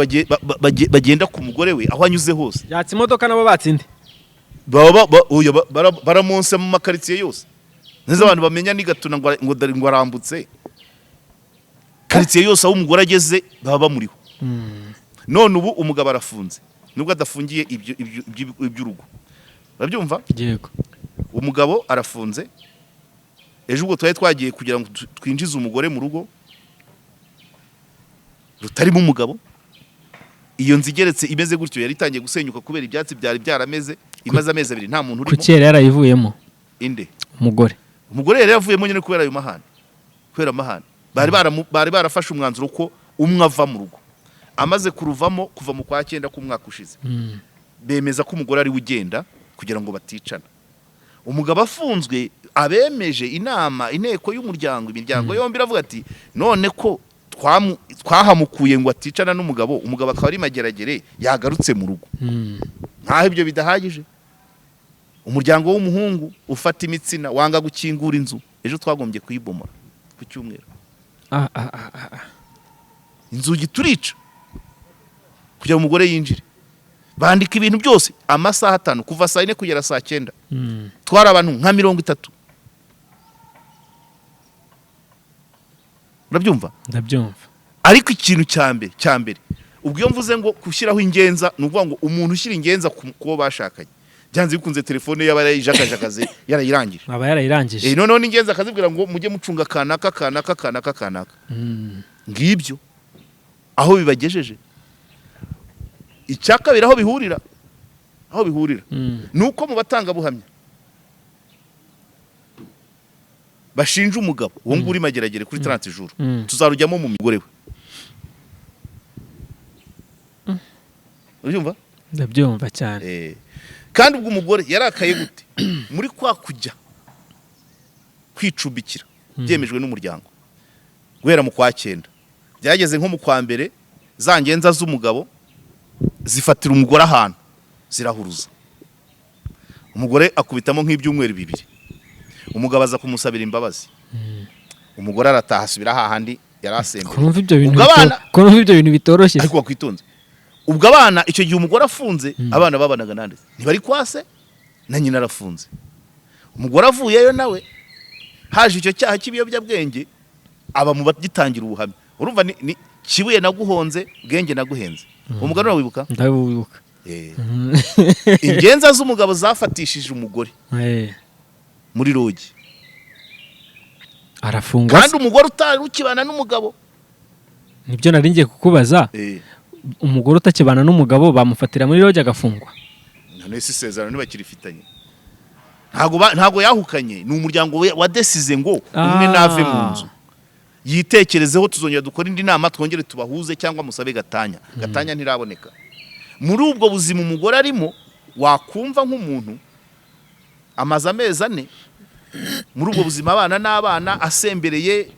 bagenda ku mugore we aho anyuze hose. Yatse imodoka nabo batsinde. Baba oya, baramonse mu makaritsiye yose neza, abantu bamenya ni Gatuna ngo dore ngo arambutse karitsiye yose, aho umugore ageze baba bamuriho. None ubu umugabo arafunze. Nubwo adafungiye ibyo iby'urugo, urabyumva? Yego. Umugabo arafunze. Ejo ubwo twari twagiye kugira ngo twinjize umugore mu rugo rutarimo umugabo. Iyo nzu igeretse imeze gutyo yari itangiye gusenyuka kubera ibyatsi byari byarameze, imaze amezi 2 nta muntu urimo. Kuki yari yarayivuyemo? Inde? Umugore. Umugore yari yavuyemo nyine kubera ayo mahane, kubera amahane. Bari barafashe umwanzuro ko umwe ava mu rugo. Amaze kuruvamo kuva mu kwa cyenda k'umwaka ushize, bemeza ko umugore ari we ugenda kugira ngo baticana. Umugabo afunzwe, abemeje inama, inteko y'umuryango, imiryango yombi iravuga ati: "None ko twahamukuye ngo aticana n'umugabo, umugabo akaba ari Mageragere, yagarutse mu rugo?" Nkaho ibyo bidahagije, umuryango w'umuhungu ufata imitsina, wanga gukingura inzu. Ejo twagombye kuyibomora ku cyumweru. Ah, ah, ah, ah, ah. Inzugi turica kugira ngo umugore yinjire. Bandika ibintu byose, amasaha 5 kuva saa 4 kugera saa 9. Twari abantu nka 30, urabyumva? Ndabyumva. Ariko ikintu cya mbere, ubwo iyo mvuze ngo gushyiraho ingenza, ni ukuvuga ngo umuntu ushyira ingenza ku bo bashakanye, byanze bikunze telefone ye aba yarayijagajagaze, yarayirangije. Aba yarayirangije. Noneho n'ingenza akazibwira ngo mujye mucunga kanaka, kanaka, kanaka, kanaka. Ngibyo aho bibagejeje. Icya kabiri, aho bihurira ni uko mu batangabuhamya bashinja umugabo uwo nguwo uri Mageragere kuri 30 jours, tuzarujyamo mu mugore we, urabyumva? Ndabyumva cyane. Kandi ubwo umugore yarakaye gute muri kwa kujya kwicumbikira byemejwe n'umuryango guhera mu kwa cyenda, byageze nko mu kwa mbere, za ngenza z'umugabo zifatira umugore ahantu, zirahuruza umugore, akubitamo nk'ibyumweru 2, umugabo aza kumusabira imbabazi, umugore arataha, asubira hahandi yari asembeye. Ko numva ibyo bintu Ubwo abana- ko numva ibyo bintu bitoroshye. Ariko wakwitonze, ubwo abana, icyo gihe umugore afunze, abana babanaga nande? Ntibari kwase na nyina arafunze. Umugore avuyeyo nawe haje icyo cyaha cy'ibiyobyabwenge, aba mu bagitangira ubuhamya. Urumva ni Kibuye naguhonze, Bwenge naguhenze. Umugani urawibuka? Ndawibuka. Ingenza z'umugabo zafatishije umugore muri lodge. Arafungwa. Kandi umugore utari ukibana n'umugabo. Nibyo nari ngiye kukubaza. Umugore utakibana n'umugabo bamufatira muri lodge agafungwa? None se isezerano ntibakirifitanye? Ntabwo yahukanye, ni umuryango wadesize ngo umwe nave mu nzu yitekerezeho, tuzongera dukore indi nama, twongere tubahuze cyangwa musabe gatanya. Gatanya ntiraboneka. Muri ubwo buzima umugore arimo, wakumva nk'umuntu amaze amezi 4 muri ubwo buzima, abana n'abana, asembereye,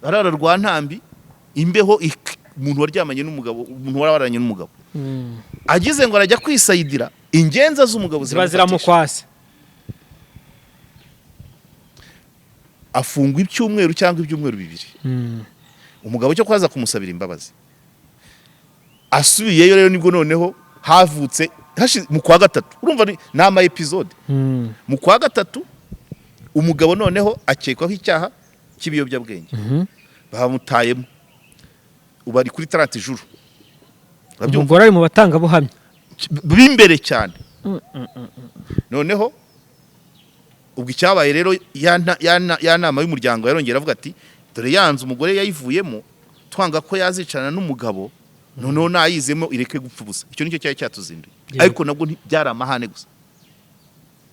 arara rwa ntambi, imbeho, umuntu waryamanye n'umugabo, umuntu wararanye n'umugabo, agize ngo arajya kwisayidira, ingenza z'umugabo ziba ziramufatisha. Ziramukwase. Afungwa icyumweru cyangwa ibyumweru 2. Umugabo cyo kwaza kumusabira imbabazi, asubiyeyo rero nibwo noneho havutse mu kwa gatatu. Urumva ni ama episode. Mu kwa gatatu umugabo noneho akekwaho icyaha cy'ibiyobyabwenge, bamutayemo, ubu ari kuri 30 jours, urabyumva? Umugore ari mu batangabuhamya. B'imbere cyane. Noneho ubwo icyabaye rero, ya nama y'umuryango yarongera avuga ati: "Dore yanze, umugore yayivuyemo twanga ko yazicarana n'umugabo, noneho nayizemo ireke gupfa ubusa." Icyo nicyo cyari cyatuzinduye. Ariko nabwo byari amahane gusa,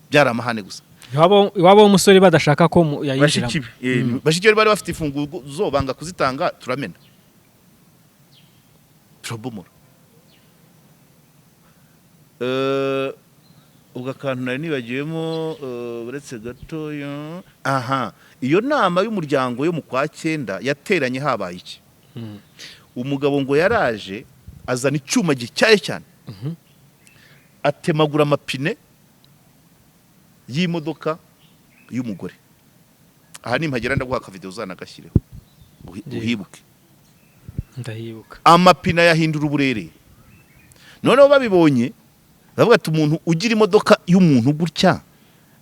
byari amahane gusa. Iwabo w'umusore badashaka ko yayinjiramo. Bashiki be bari bafite imfunguzo, banga kuzitanga, turamena, turabomora. Ubwo akantu nari nibagiwemo, uretse gatoya, aha, iyo nama y'umuryango yo mu kwa cyenda yateranye habaye iki? Umugabo ngo yaraje azana icyuma gityaye cyane, atemagura amapine y'imodoka y'umugore. Aha nimpagera ndaguha akavideo uzanagashyireho uhibuke. Ndahibuka. Amapine ayahindura uburere. Noneho babibonye bavuga ati: "Umuntu ugira imodoka y'umuntu gutya,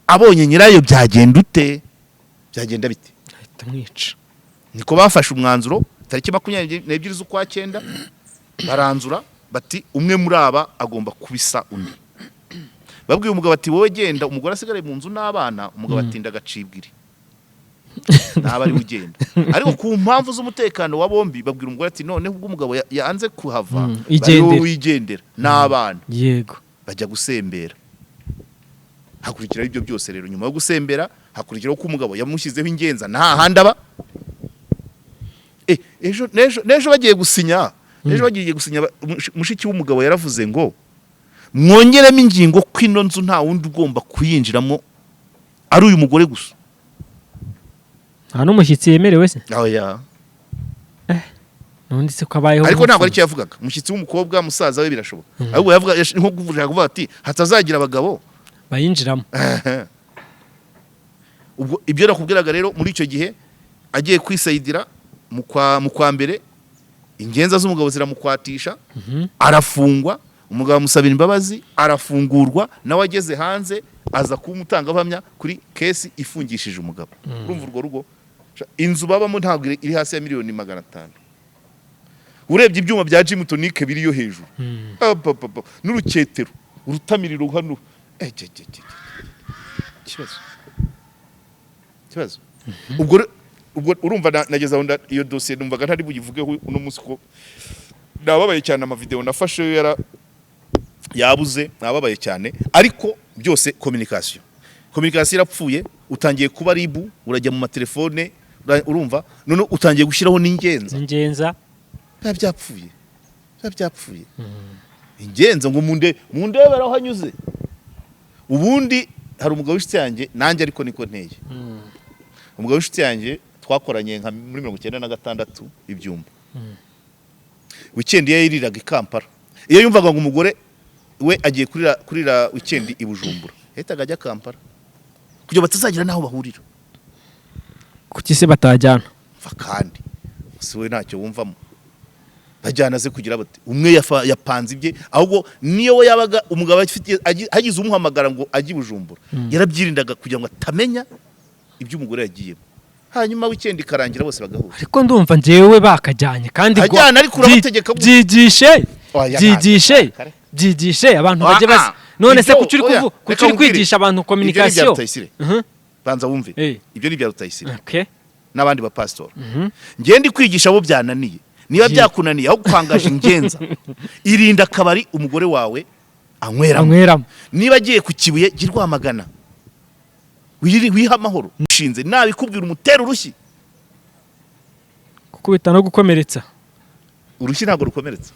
abonye nyirayo byagenda ute? Byagenda bite?" Ahita amwica. Niko bafashe umwanzuro tariki 22 z'ukwa cyenda, baranzura. Bati umwe muri aba agomba kubisa undi. Babwiye umugabo ati: "Wowe genda, umugore asigare mu nzu n'abana." Umugabo atinda agacibwa iri ntaba ari we ugenda, ariko ku mpamvu z'umutekano wa bombi babwira umugore ati: "Noneho ubwo umugabo yanze kuhava, bari wowe igendere. Wigendera n'abana." Bajya gusembera, hakurikiraho ibyo byose. Rero nyuma yo gusembera hakurikiraho ko umugabo yamushyizeho ingenza nta handi aba. Ejo n'ejo bagiye gusinya, ejo bagiye gusinya, mushiki w'umugabo yaravuze ngo: "Mwongeremo ingingo ko ino nzu nta wundi ugomba kuyinjiramo, ari uyu mugore gusa." Nta n'umushyitsi yemerewe se? Oya. Nundi se ko abayeho Ariko ntabwo nk'umupfumu? aricyo yavugaga. Umushyitsi w'umukobwa, musaza we, birashoboka, ahubwo yavuga nko kuvuga ati hatazagira abagabo bayinjiramo. Ubwo ibyo nakubwiraga rero, muri icyo gihe agiye kwisayidira mu kwa mbere, ingenza z'umugabo ziramukwatisha, arafungwa. Umugabo amusabira imbabazi, arafungurwa. Nawe ageze hanze aza kuba umutangabuhamya kuri case ifungishije umugabo. Urumva urwo rugo, inzu babamo ntabwo iri hasi ya miliyoni 500, urebye ibyuma bya gym tonic biriyo hejuru. Apapapa, n'uruketero, urutamiriro hano. Je, je, je, je. Ikibazo, ikibazo. Ubwo urumva nageze aho iyo dosiye numvaga ntari buyivugeho uno munsi ko nababaye cyane. Amavideo nafashe yo yara yabuze, nababaye cyane. Ariko byose communication, communication irapfuye. Utangiye kuba ribu, urajya mu matelefone, urumva none utangiye gushyiraho n'ingenza. Ingenza. Biba byapfuye, biba byapfuye. Ingenza ngo munde mundebere aho anyuze. Ubundi hari umugabo w'inshuti yanjye nanjye, ariko niko nteye. Umugabo w'inshuti yanjye twakoranye nka muri 96 ibyumba, weekend iyo yiriraga i Kampala, iyo yumvaga ngo umugore we agiye kurira weekend i Bujumbura, yahitaga ajya Kampala kugira batazagira n'aho bahurira. Kuki se batajyana? Mva kandi si we ntacyo wumvamo. Bajyana ze kugira bati umwe yapanze ibye. Ahubwo niyo we yabaga umugabo afite hagize umuhamagara ngo ajye i Bujumbura, yarabyirindaga kugira ngo atamenya ibyo umugore yagiyemo, hanyuma weekend ikarangira bose bagahura. Ariko ndumva njyewe bakajyanye kandi Ajyana, ariko urabategeka byigishe. Oya, Byigishe. kare. Byigishe abantu Ah, bajye basi. ah. None se kuki uri oya, kuki reka uri nkubwire. kwigisha abantu Ibyo ni ibya communication? Rutayisire. Banza wumve. Ibyo ni ibya Rutayisire n'abandi bapasitori. Njye ndi kwigisha abo byananiye. Niba byakunaniye, aho kwangaje ingenza, irinda akabari umugore wawe anyweramo. Anyweramo. Niba agiye ku Kibuye, jya Rwamagana, wiha amahoro. Ushinze nabikubwira umutera urushyi. Gukubita no gukomeretsa. Urushyi ntabwo rukomeretsa.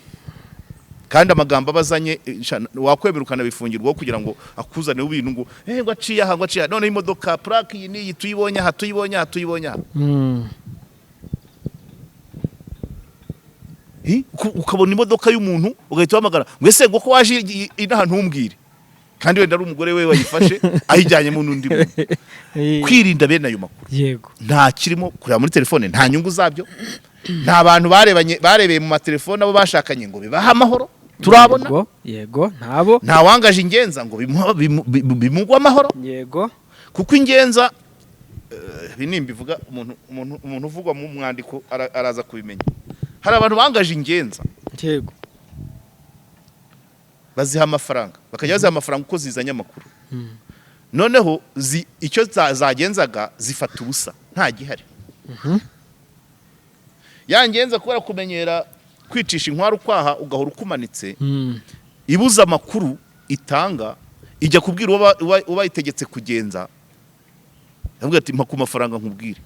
Kandi amagambo aba azanye, wakwemera ukanabifungirwaho kugira ngo akuzaneho ibintu ngo ngo aciye aha, ngo aciye aha, noneho imodoka plaque iyi n'iyi tuyibonye aha, tuyibonye aha, tuyibonye aha. Ukabona imodoka y'umuntu ugahita uhamagara ngo: "Ese ngo ko waje inaha ntumbwire?" Kandi wenda ari umugore we wayifashe ayijyanyemo n'undi muntu. Kwirinda bene ayo makuru. Nta kirimo kureba muri telefone, nta nyungu zabyo. Nta bantu barebanye barebeye mu matelefone abo bashakanye ngo bibahe amahoro turabona. Yego, ntabo. Nta wangaje ingenza ngo bimugwe amahoro. Kuko ingenza, ibi nimbivuga umuntu uvugwa mu mwandiko araza kubimenya. Hari abantu bangaje ingenza, baziha amafaranga, bakajya baziha amafaranga uko zizanye amakuru. Noneho icyo zagenzaga zifata ubusa nta gihari. Ya ngenza, kubera kumenyera kwicisha inkware ukwaha ugahora ukumanitse, ibuza amakuru itanga, ijya kubwira uwo bayitegetse kugenza, avuga ati: "Mpa ku mafaranga nkubwire."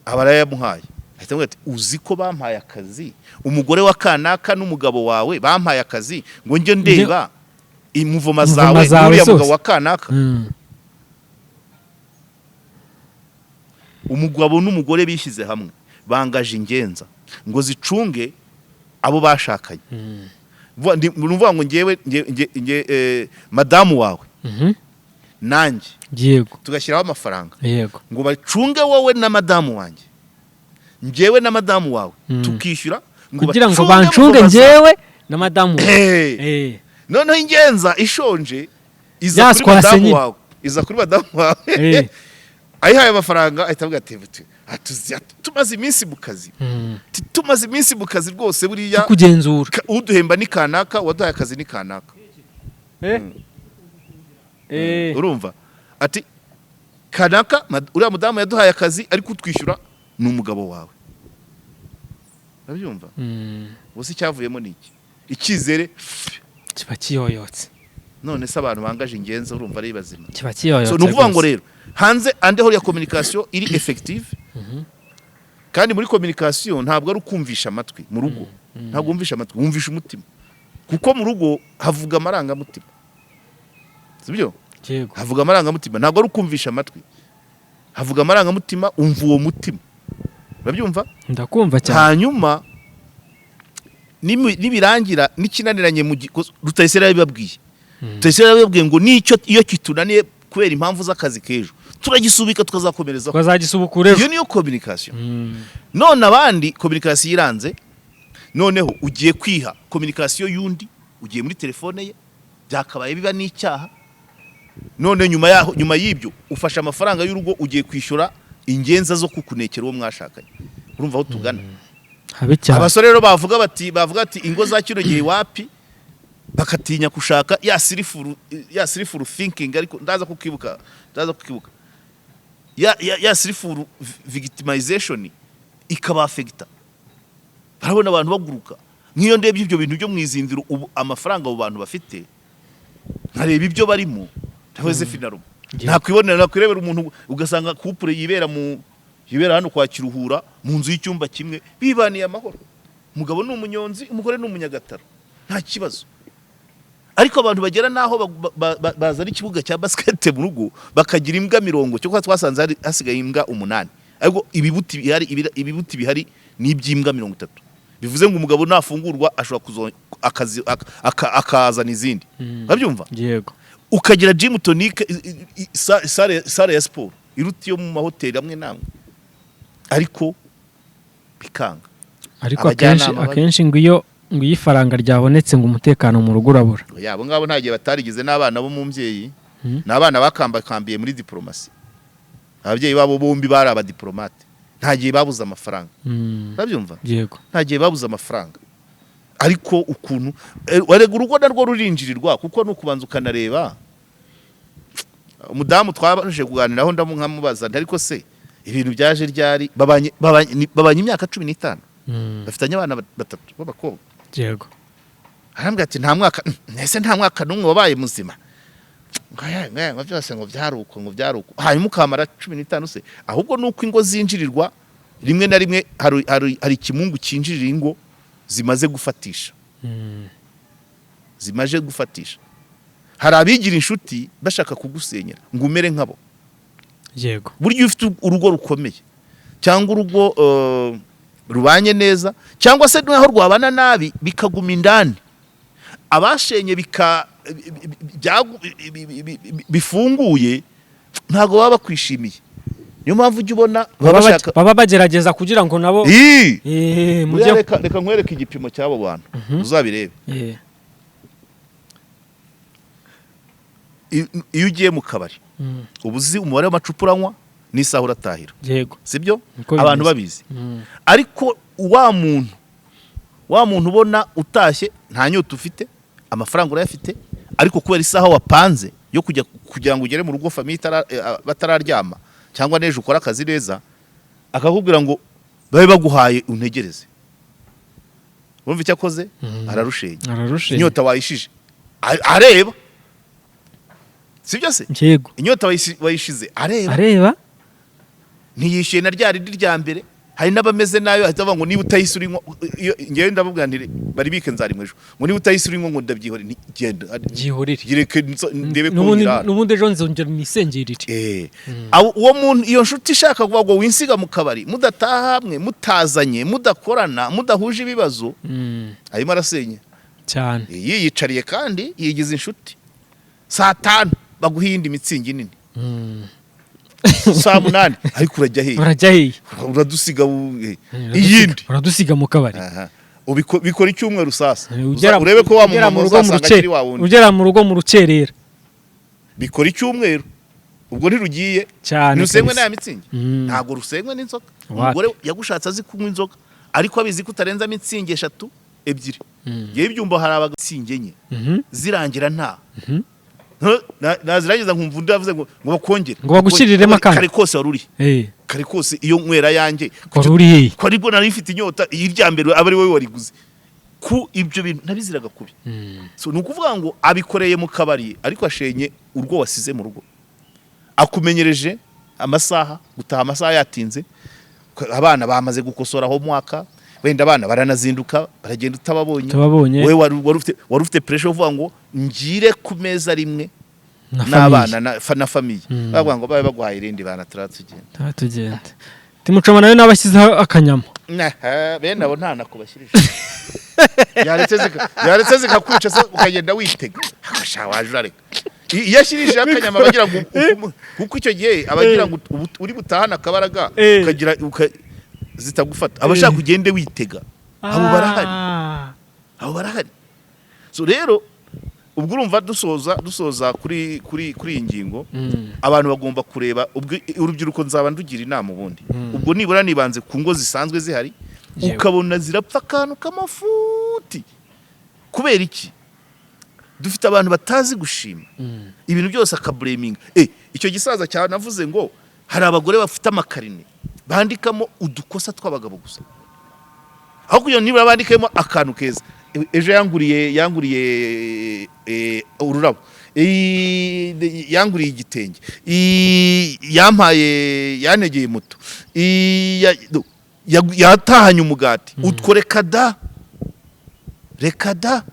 Aba arayamuhaye, ahita avuga ati: "Uzi ko bampaye akazi, umugore wa kanaka n'umugabo wawe bampaye akazi ngo njye ndeba imuvoma Imuvoma zawe zawe n'uriya zose." mugabo wa kanaka." Umugabo n'umugore bishyize hamwe bangaje ingenza ngo zicunge abo bashakanye. Ni ukuvuga ngo ngewe madamu wawe nanjye tugashyiraho amafaranga ngo bacunge wowe na madamu wanjye, njyewe na madamu wawe, tukishyura ngo Kugira ngo bacunge bancunge muvoma zawe. njyewe na madamu wawe. Noneho ingenza ishonje iza kuri Yaswase madamu nyine. wawe, iza kuri madamu wawe, ayihaye amafaranga, ahita avuga ati: "Buti, Ati, tumaze iminsi mu kazi. Ati, tumaze iminsi mu kazi rwose buriya kugenzura. Uduhemba ni kanaka, waduhaye akazi ni kanaka. Urumva, ati kanaka, uriya mudamu yaduhaye akazi, ariko utwishyura ni umugabo wawe. Urabyumva? Ubu icyavuyemo ni iki? Icyizere Kiba kiyoyotse. None se abantu bangaje ingenzi, urumva ari bazima? Kiba kiyoyotse. So ni ukuvuga ngo Rwose. rero hanze ande ya communication iri effective. Kandi muri communication ntabwo ari ukumvisha amatwi mu rugo, ntabwo wumvisha amatwi, wumvisha umutima, kuko mu rugo havuga amarangamutima, sibyo? Yego. Havuga amarangamutima, ntabwo ari ukumvisha amatwi, havuga amarangamutima, umva uwo mutima. Urabyumva? Ndakumva cyane. Hanyuma nibirangira n'ikinaniranye mu Rutayisire yarabibabwiye. Rutayisire yarabibabwiye ngo nicyo iyo kitunaniye kubera impamvu z'akazi k'ejo, turagisubika tukazakomerezaho. Twazagisubukura ejo. Iyo niyo communication. None abandi communication iranze, noneho ugiye kwiha communication y'undi, ugiye muri telefone ye, byakabaye biba n'icyaha. None nyuma yaho, nyuma y'ibyo, ufashe amafaranga y'urugo ugiye kwishyura ingenza zo kukunekera uwo mwashakanye. Urumva aho tugana? Habi cyane. Abasore rero bavuga bati ingo za kino gihe wapi, bakatinya gushaka ya self thinking. Ariko ndaza kukibuka ya self victimization ikabafekita. Barabona abantu baguruka. Nk'iyo ndebye ibyo bintu byo mu izindiro, ubu amafaranga abo bantu bafite, nkareba ibyo barimo, ndahoze finalement nakwibonera, nakwirebera umuntu, ugasanga couple yibera hano kwa Kiruhura mu nzu y'icyumba kimwe, bibaniye amahoro, umugabo ni umunyonzi, umugore ni umunyagataro, nta kibazo. Ariko abantu bagera n'aho bazana ikibuga cya basket mu rugo, bakagira imbwa 40, cyo kuba twasanze hasigaye imbwa 8, ariko ibibuti bihari ni iby'imbwa 30. Bivuze ngo umugabo nafungurwa ashobora akazana izindi. Urabyumva? Yego. Ukagira gym tonic, salle ya siporo iruta iyo mu mahoteli amwe n'amwe, ariko bikanga. Ariko akenshi Abajyanama akenshi ngo iyo ifaranga ryabonetse, ngo umutekano mu rugo urabura. Yabo ngabo nta gihe batarigize n'abana bo mu mbyeyi. Ni abana bakambakambiye muri diporomasi, ababyeyi babo bombi bari abadiporomate, nta gihe babuze amafaranga. Urabyumva? Yego. Nta gihe babuze amafaranga, ariko ukuntu warega urugo narwo rurinjirirwa, kuko ni ukubanza ukanareba umudamu twabanje kuganiraho, nkamubaza nti ariko se ibintu byaje ryari? Babanye imyaka 15, bafitanye abana batatu b'abakobwa. Arambwira ati nta mwaka, ese nta mwaka n'umwe wabaye muzima? Ngo aya, ngo aya, ngo byose ngo byari uko, ngo byari uko. Hanyuma ukamara 15 se? Ahubwo ni uko ingo zinjirirwa rimwe na rimwe, hari ikimungu cyinjirira ingo zimaze gufatisha. Zimaze gufatisha. Hari abigira inshuti bashaka kugusenyera ngo umere nkabo. Burya iyo ufite urugo rukomeye cyangwa urugo rubanye neza, cyangwa se naho rwabana nabi bikaguma indani, abashenye bika bifunguye, ntabwo baba bakwishimiye. Niyo mpamvu ujya ubona baba bashaka Baba bagerageza kugira ngo nabo Ii! Mujye Buriya reka nkwereke igipimo cy'abo bantu, uzabirebe. Iyo ugiye mu kabari, uba uzi umubare w'amacupa uranywa n'isaha uratahira. Sibyo? Niko Abantu bimeze. babizi. Ariko wa muntu ubona utashye nta nyota ufite, amafaranga urayafite, ariko kubera isaha wapanze yo kujya kugira ngo ugere mu rugo famille batararyama, cyangwa n'ejo ukora akazi neza, akakubwira ngo babe baguhaye untegereze. Urumva icyo akoze? Ararushenya. Ararushe. Inyota wayishije areba, sibyo se? Yego. Inyota wayishize areba. Areba. Ntiyishyuye na rya rindi rya mbere. Hari n'abameze nabi, bahita bavuga ngo niba utayise urinywa, iyo ngewe ndababwira nti bari bike nzarimwe ejo, ngo niba utayise urinywa, ngo ndabyihore, nti genda. Byihorere. Gireke ndebe ko N'ubundi ngirara. N'ubundi ejo nzongera nisengirire. Uwo muntu, iyo nshuti ishaka kuvuga ngo winsiga mu kabari, mudataha hamwe, mutazanye, mudakorana, mudahuje ibibazo, arimo arasenya. Cyane. Yiyicariye kandi yigize inshuti, saa 5 baguha iyindi mitsingi nini, saa 8, ariko urajya hehe? Urajya hehe? Uradusiga iyindi. Uradusiga mu kabari. Aha. Bikora icyumweru sasa. Ugera Urebe ko wa ugera mumama mu rugo mu uzasanga akiri wa wundi. Ugera mu rugo mu rukerera. Bikora icyumweru. Ubwo ntirugiye? Cyane. Ntirusenywe Kabisa. n'aya mitsingi? Ntabwo rusenywe n'inzoga. Wapi. Umugore yagushatse azi kunywa inzoga, ariko abizi ko utarenza mitsingi eshatu, ebyiri. Ngewe ibyumba hari abagabo mitsingi enye zirangira nta nazirangiza nkumva undi yavuze ngo bakongere. Ngo bagushyiriremo akandi. Kare kose wari uri? Kare kose iyo nywera yanjye Wari uri hehe? Ko aribwo nari mfite inyota, irya mbere aba ari wowe wariguze. Ku ibyo bintu nabiziraga kubi. So, ni ukuvuga ngo abikoreye mu kabari, ariko ashenye urwo wasize mu rugo. Akumenyereje amasaha, gutaha amasaha yatinze, abana bamaze gukosora homework, wenda abana baranazinduka baragenda utababonye. Utababonye. Wowe wari ufite pressure yo kuvuga ngo ngire ku meza rimwe Na n'abana na famille. Bavuga ngo babe baguhaye irindi bana turatugenda. Tuba tugenda timucoma nawe n'abashyizeho akanyama. Naha, bene abo nta nako bashyirije. Yaretse zikakwica se, ukagenda witega. Sha, waje urareka. Iyo ashyirijeho akanyama bagira ngo kuko icyo gihe abagira ngo uri butahane akabaraga ukagira zitagufata, aba ashaka ugende witega. Abo barahari. Abo barahari. So rero ubwo urumva dusoza kuri iyi ngingo, abantu bagomba kureba. Ubwo urubyiruko nzaba ndugira inama ubundi, ubwo nibura nibanze ku ngo zisanzwe zihari, ukabona zirapfa akantu k'amafuti. Kubera iki? Dufite abantu batazi gushima. Ibintu byose akabureminga. Icyo gisaza cyanavuze ngo hari abagore bafite amakarine bandikamo udukosa tw'abagabo gusa, aho kugira ngo nibura bandikemo akantu keza. Ejo yanguriye ururabo, yanguriye igitenge, yampaye, yantegeye moto, yatahanye umugati. Utwo reka da, reka da.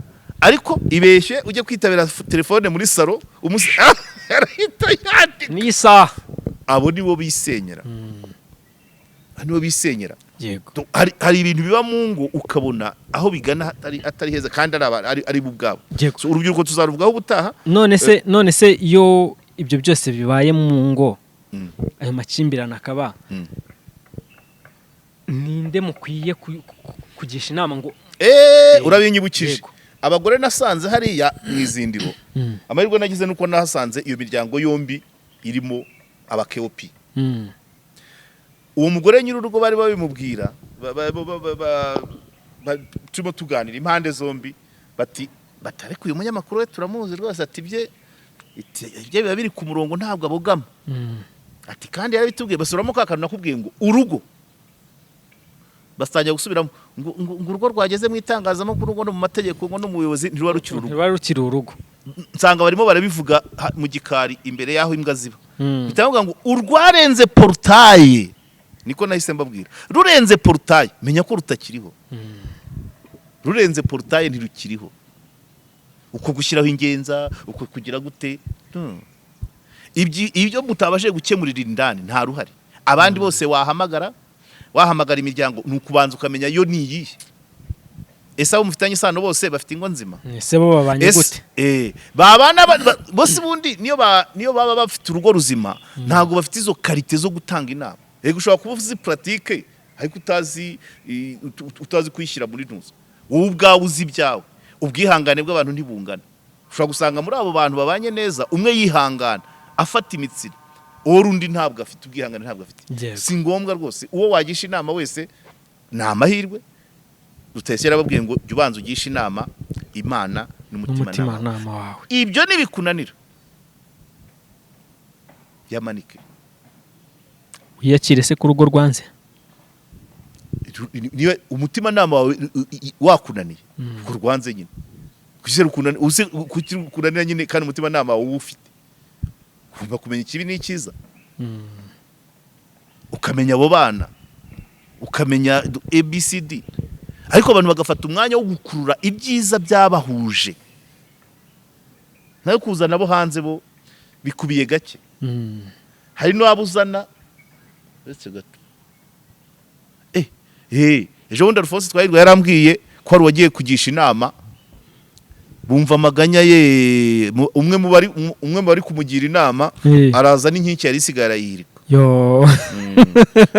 Ariko ibeshye ujye kwitabira telefone muri salo, arahita yandika. N'iyi saha. Abo nibo bisenyera, abo nibo bisenyera. Hari ibintu biba mu ngo ukabona aho bigana atari heza, kandi ari bo ubwabo. So, urubyiruko tuzaruvugaho ubutaha. None se iyo ibyo byose bibaye mu ngo, ayo makimbirane akaba, ninde mukwiye kugisha inama ngo Urabinyibukije. Yego. Abagore nasanze hariya mu izindiro, amahirwe nagize nuko nahasanze iyo miryango yombi irimo abakeopi. Uwo mugore nyir'urugo bari babimubwira, turimo tuganira impande zombi, bati batareka uyu munyamakuru we turamuzi rwose, ati ibye biba biri ku murongo, ntabwo abogama. Ati kandi yarabitubwiye, basubiramo ka kantu nakubwiye ngo urugo, batangira gusubiramo ngo urugo rwageze mu itangazamakuru, ngo no mu mategeko, ngo no mu buyobozi, ntiruba rukiri urugo. Ntiruba rukiri urugo. Nsanga barimo barabivuga mu gikari imbere y'aho imbwa ziba. Bitavuga ngo urwarenze portail, niko nahise mbabwira, rurenze portail menya ko rutakiriho. Rurenze portail ntirukiriho. Uko gushyiraho ingenza, uko kugira gute. Ibyo mutabashije gukemurira indani nta ruhare. Abandi bose wahamagara, wahamagara imiryango, ni ukubanza ukamenya yo ni iyihe. Ese abo mufitanye isano bose bafite ingo nzima? Ese bo babanye gute? Babana bose ubundi niyo baba bafite urugo ruzima, ntabwo bafite izo qualité zo gutanga inama. Yego, ushobora kuba uzi pratique, ariko utazi kuyishyira muri ntuzo. Wowe ubwawe uzi ibyawe. Ubwihangane bw'abantu ntibungana. Ushobora gusanga muri abo bantu babanye neza umwe yihangana afata imitsiro, uwo undi ntabwo afite ubwihangane, ntabwo afite. Si ngombwa rwose. Uwo wagisha inama wese ni amahirwe. Rutayisire yarababwiye ngo jya ubanza ugishe inama Imana n'umutimanama. N'umutimanama wawe. Ibyo nibikunanira, yamanike. Wiyakire se ku rugo rwanze. Niba umutimanama wawe wakunaniye, urwo rwanze nyine, kuki rukunanira nyine kandi umutimanama wawe uwufite? Ugomba kumenya ikibi n'icyiza, ukamenya abo bana, ukamenya ABCD. Ariko abantu bagafata umwanya wo gukurura ibyiza byabahuje, nayo kuzana abo hanze bo bikubiye gake. Hari n'abo uzana uretse gato. Ejo bundi Alphonse Twahirwa yarambwiye ko hari uwagiye kugisha inama, bumva amaganya ye, umwe mu bari kumugira inama araza n'inkike yari isigaye arayihirika. Yo.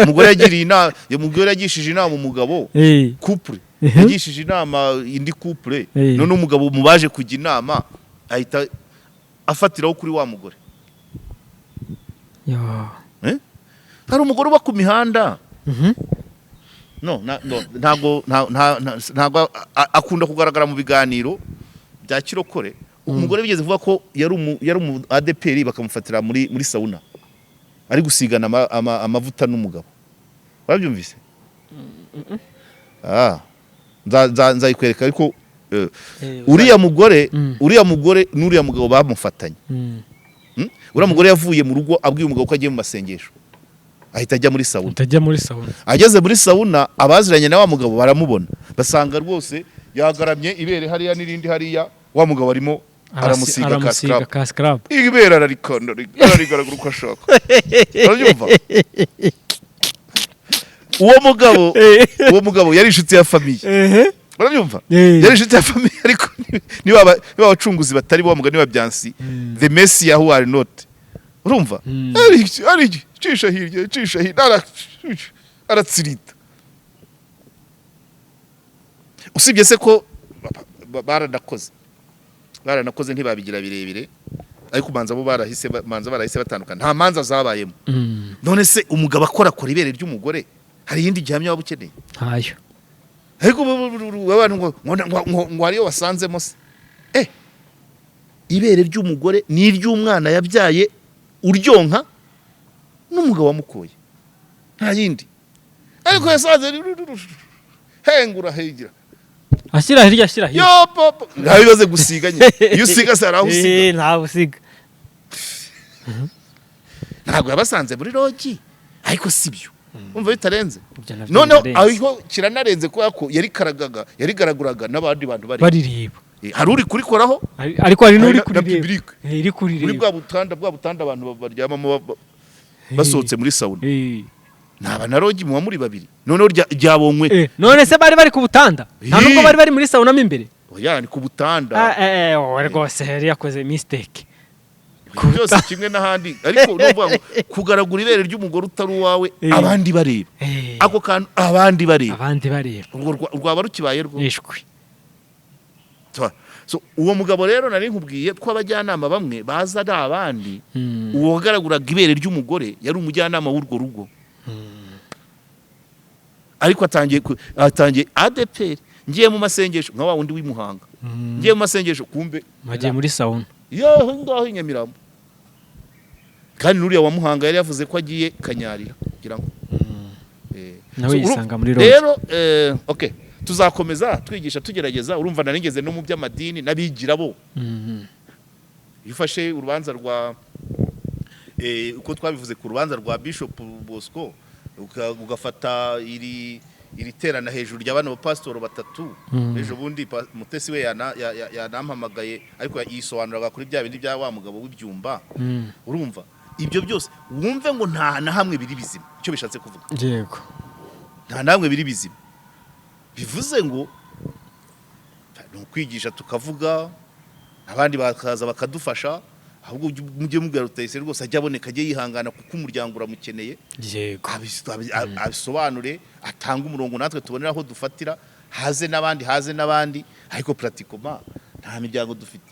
Umugore yagiriye inama, umugore yagishije inama umugabo, couple yagishije inama indi couple, none umugabo mu baje kujya inama ahita afatiraho kuri wa mugore. Yo. Hari umugore uba ku mihanda. No, no, ntago ntago akunda kugaragara mu biganiro bya kirokore. Umugore bigeze kuvuga ko yari umu ADPR, bakamufatira muri sauna ari gusigana amavuta n'umugabo. Warabyumvise? Ah, nzayikwereka, ariko uriya mugore, uriya mugore n'uriya mugabo bamufatanye. Uriya mugore yavuye mu rugo abwiye umugabo ko agiye mu masengesho, ahita ajya muri sauna. Utajya muri sauna. Ageze muri sauna, abaziranye na wa mugabo baramubona, basanga rwose yagaramye, ibere hariya n'irindi hariya, wa mugabo arimo aramusiga ka aramusiga scrub. Ka scrub. Ibere ararikanda, ararigaragura uko ashaka. Urabyumva? Uwo mugabo yari inshuti ya famille. Urabyumva? Yari inshuti ya famille, ariko niba abacunguzi batari bo, wa mugani wa Byansi, the messiah who are not, urumva? Ari cisha hirya, cisha hirya, aratsirita. Usibye se ko baranakoze, ntibabigira birebire, ariko manza bo barahise, manza barahise batandukana, nta manza zabayemo. None se umugabo akorakora ibere ry'umugore, hari iyindi gihamya waba ukeneye? Ntayo. Ariko abantu ngo hariyo wasanzemo se, ibere ry'umugore ni iry'umwana yabyaye uryonka n'umugabo wamukoye, nta yindi. Ariko yasanze hengura hegera. Ashyira hirya, ashyira hirya. Yo papa, nta bibaze gusiga nyine. Iyo usiga se hari aho usiga? Ntawe usiga. Ntabwo yabasanze muri lodge, ariko si byo, umva bitarenze. Ibyo nabyo Noneho birarenze. aho kiranarenze, kubera ko yarikaragaga, yarigaraguraga n'abandi bantu bari Barireba. Hari uri kurikoraho. Ariko hari n'uri Hari na kurireba. public. Iri Muri kurireba. bwa butanda abantu baryamamo basohotse muri sauna. Naba na lodge muba muri babiri, noneho ryabonywe. None se bari bari ku butanda, nta nubwo bari bari muri sauna mo imbere? Oya, ni ku butanda. Ah, wowe rwose yari yakoze mistake. Byose kimwe n'ahandi, ariko nuvuga ngo kugaragura ibere ry'umugore utari uwawe, abandi bareba, ako kantu, abandi bareba. Abandi bareba. Urwo rwaba rukibaye rwo. Ishwi. So, uwo mugabo rero nari nkubwiye ko abajyanama bamwe baza ari abandi. Uwo wagaraguraga ibere ry'umugore yari umujyanama w'urwo rugo, ariko atangiye ADPR, ngiye mu masengesho, nka wa wundi w'imuhanga, ngiye mu masengesho, kumbe Bagiye muri sauna. Yaho ngaho i Nyamirambo. Kandi n'uriya wa Muhanga yari yavuze ko agiye Kanyarira, kugira ngo Nawe so, yisanga muri lodge. Rero okay, tuzakomeza twigisha, tugerageza. Urumva narigeze no mu by'amadini n'abigira bo. Iyo ufashe urubanza rwa uko twabivuze ku rubanza rwa Bishop Bosco, ugafata iri terana hejuru rya bano bapasitori batatu, ejo bundi Mutesi we yanampamagaye, ariko yisobanuraga kuri bya bindi bya wa mugabo w'ibyumba. Urumva ibyo byose, wumve ngo nta na hamwe biri bizima. Icyo bishatse kuvuga, nta na hamwe biri bizima. Bivuze ngo ni ukwigisha, tukavuga, abandi bakaza bakadufasha. Ahubwo mujye mubwira Rutayisire rwose ajye aboneka, ajye yihangana, kuko umuryango uramukeneye. Abisobanure, atange umurongo natwe tubonera aho dufatira, haze n'abandi, haze n'abandi. Ariko pratiquement nta miryango dufite.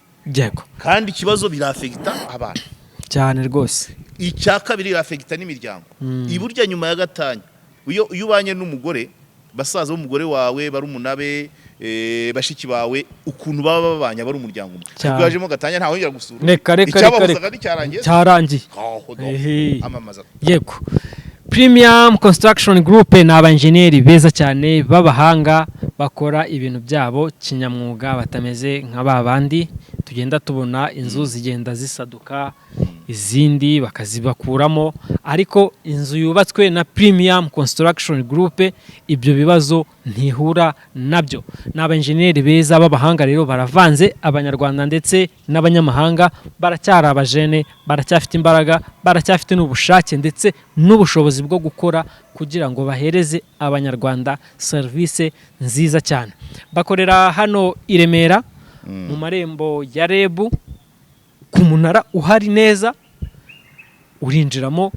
Kandi ikibazo birafekita abantu. Cyane rwose. Icya kabiri, irafekita n'imiryango. Iburya nyuma ya gatanya, iyo ubanye n'umugore, basaza b'umugore wawe, barumuna be, bashiki bawe, ukuntu baba babanye aba ari umuryango umwe. Cyane. Ariko yajemo gatanya, ntawongera gusura. Reka, reka, reka. Icyabahuzaga Reka. nticyarangiye. Cyarangiye. Aho do. Amamaza. Yego, Premium Construction Group ni abanjeniyeri beza cyane b'abahanga, bakora ibintu byabo kinyamwuga, batameze nka ba bandi tugenda tubona inzu zigenda zisaduka, izindi bakazibakuramo. Ariko inzu yubatswe na Premium Construction Group ibyo bibazo ntihura nabyo. Ni abenjeniyeri beza b'abahanga rero, baravanze abanyarwanda ndetse n'abanyamahanga, baracyari abajene, baracyafite imbaraga, baracyafite n'ubushake ndetse n'ubushobozi bwo gukora kugira ngo bahereze abanyarwanda serivisi nziza cyane. Bakorera hano i Remera mu marembo ya REB, ku munara uhari neza, urinjiramo.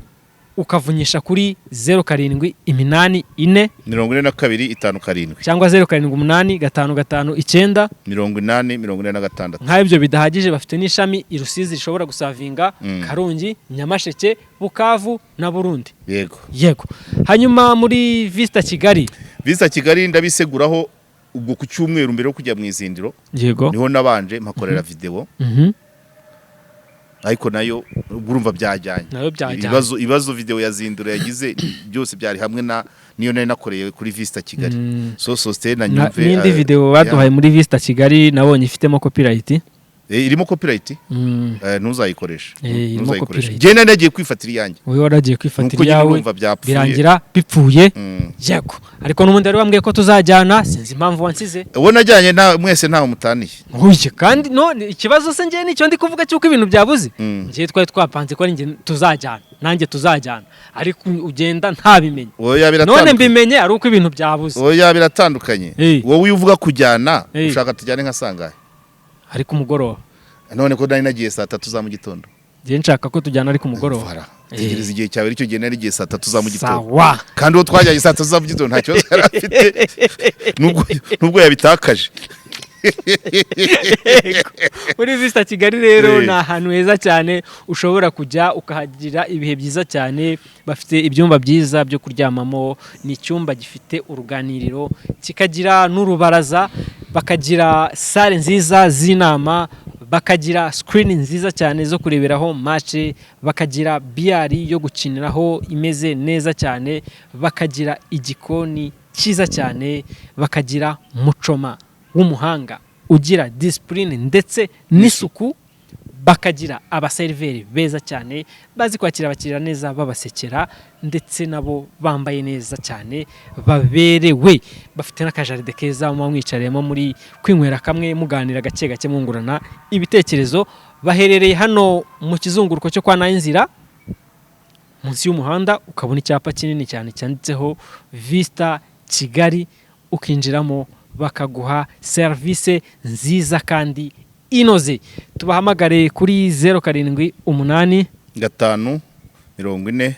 Ukavunyisha kuri 0784 42 57 cyangwa 078 5 5 9 80 46. Nk'aho ibyo bidahagije, bafite n'ishami i Rusizi rishobora gusavinga Karongi, Nyamasheke, Bukavu na Burundi. Yego. Yego. Hanyuma muri Vista Kigali? Vista Kigali ndabiseguraho, ubwo ku cyumweru mbere yo kujya mu izindiro niho nabanje mpakorera video, ariko nayo ubwo urumva byajyanye. Nayo byajyanye. Ibibazo video ya Zindiro yagize byose byari hamwe na niyo nari nakoreye kuri Vista Kigali. So Sosthene na nyumve. N'indi video baduhaye muri Vista Kigali nabonye ifitemo copyright. Irimo copyright. Ntuzayikoreshe. Irimo Ntuzayikoreshe. copyright. Njye nari nagiye kwifatira iyanjye. Wowe waragiye kwifatira Nuko nyine iyawe, urumva byapfuye. Birangira bipfuye. Yego, ariko n'ubundi wari wambwiye ko tuzajyana, sinzi impamvu wansize. Uwo najyanye nta mwese ntawe mutaniye. Oya, kandi none ikibazo se njyewe nicyo ndi kuvuga cy'uko ibintu byabuze. Njyewe twari twapanze ko ari njye tuzajyana, nanjye tuzajyana, ariko ugenda ntabimenye. Oya, None biratandukanye. mbimenye ari uko ibintu byabuze. Oya, biratandukanye. Wowe iyo uvuga kujyana, ushaka tujyane nka sangahe? Ariko umugoroba. None ko nari nagiye saa 3 za mu gitondo? Njyewe nshaka ko tujyana ariko umugoroba. Voilà. Tegereza igihe cyawe, icyo gihe nari nagiye saa 3 za mu gitondo. Sawa. Kandi uwo twajyanye saa 3 za mu gitondo nta kibazo yari afite, nubwo yabitakaje. Muri Vista Kigali rero ni ahantu heza cyane ushobora kujya ukahagira ibihe byiza cyane. Bafite ibyumba byiza byo kuryamamo, ni icyumba gifite uruganiriro kikagira n'urubaraza, bakagira salle nziza z'inama, bakagira screen nziza cyane zo kureberaho match, bakagira billard yo gukiniraho imeze neza cyane, bakagira igikoni cyiza cyane, bakagira mucoma w'umuhanga ugira discipline ndetse n'isuku, bakagira abaseriveri beza cyane bazi kwakira abakiriya neza, babasekera, ndetse nabo bambaye neza cyane baberewe. Bafite n'akajaride keza muba mwicariyemo muri kwinywera kamwe, muganira gake gake, mwungurana ibitekerezo. Baherereye hano mu kizunguruko cyo kwa Nayinzira, munsi y'umuhanda ukabona icyapa kinini cyane cyanditseho Vista Kigali, ukinjiramo bakaguha serivisi nziza kandi inoze. Tubahamagare kuri 078 5 40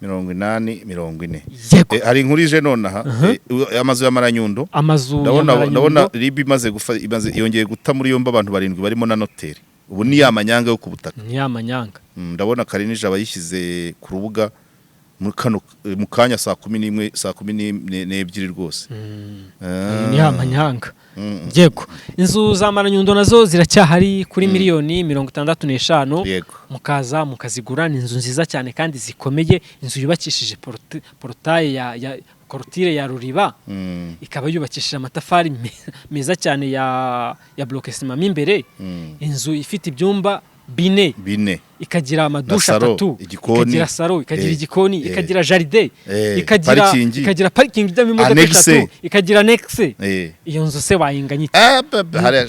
80 40. Yego. Hari inkuru ije nonaha, amazu ya Maranyundo. Amazu ya Ndabona Maranyundo. ndabona RIB imaze gufa, imaze yongeye guta muri yombi abantu barindwi barimo na noteri. Ubu ni ya manyanga yo ku butaka. Ni ya manyanga. Ndabona Karinija abayishyize ku rubuga mu kano mu kanya saa 11, saa 12 rwose. Ni ya manyanga. Yego, inzu za Maranyundo nazo ziracyahari kuri miliyoni 65. Mukaza mukazigura, ni inzu nziza cyane kandi zikomeye. Inzu yubakishije portail ya clôture ya ruriba, ikaba yubakishije amatafari meza cyane ya bloc ciment mo imbere. Inzu ifite ibyumba bine, 4. Ikagira amadushe Na salon, atatu, igikoni. Ikagira salon, ikagira igikoni, ikagira jardin, ikagira parking. Ikagira parking ijyamo imodoka Annexe. eshatu, ikagira annexe. Iyo nzu se wayinganya ite? Ah,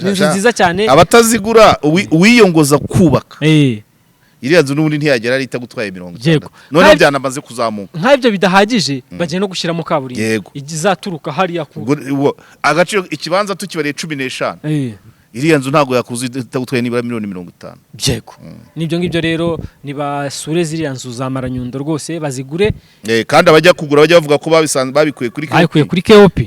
Ni inzu nziza cyane. Abatazigura, uwiyongoza kubaka iriya nzu n'ubundi ntiyagera ari itagutwaye mirongo itandatu. Noneho byanamaze kuzamuka. Nk'ibyo bidahagije, bagiye no gushyiramo kaburimbo izaturuka hariya ku Ubwo agaciro ikibanza tukibariye 15, iriya nzu ntabwo yakuza itagutwaye nibura miliyoni 50. Yego, nibyo ngibyo rero, nibasure ziriya nzu za Maranyundo rwose bazigure. Kandi abajya kugura bajya bavuga ko babisanze babikuye kuri Babikuye KOP. Kuri KOP.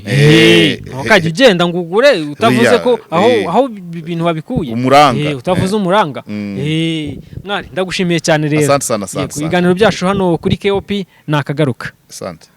Ukajya ugenda ngo ugure utavuze ko aho aho ibintu wabikuye. Umuranga. Utavuze umuranga. Mwari, ndagushimiye cyane rero. Asante sana, asante, Yego, asante. ibiganiro byacu hano kuri KOP ni akagaruka. Asante.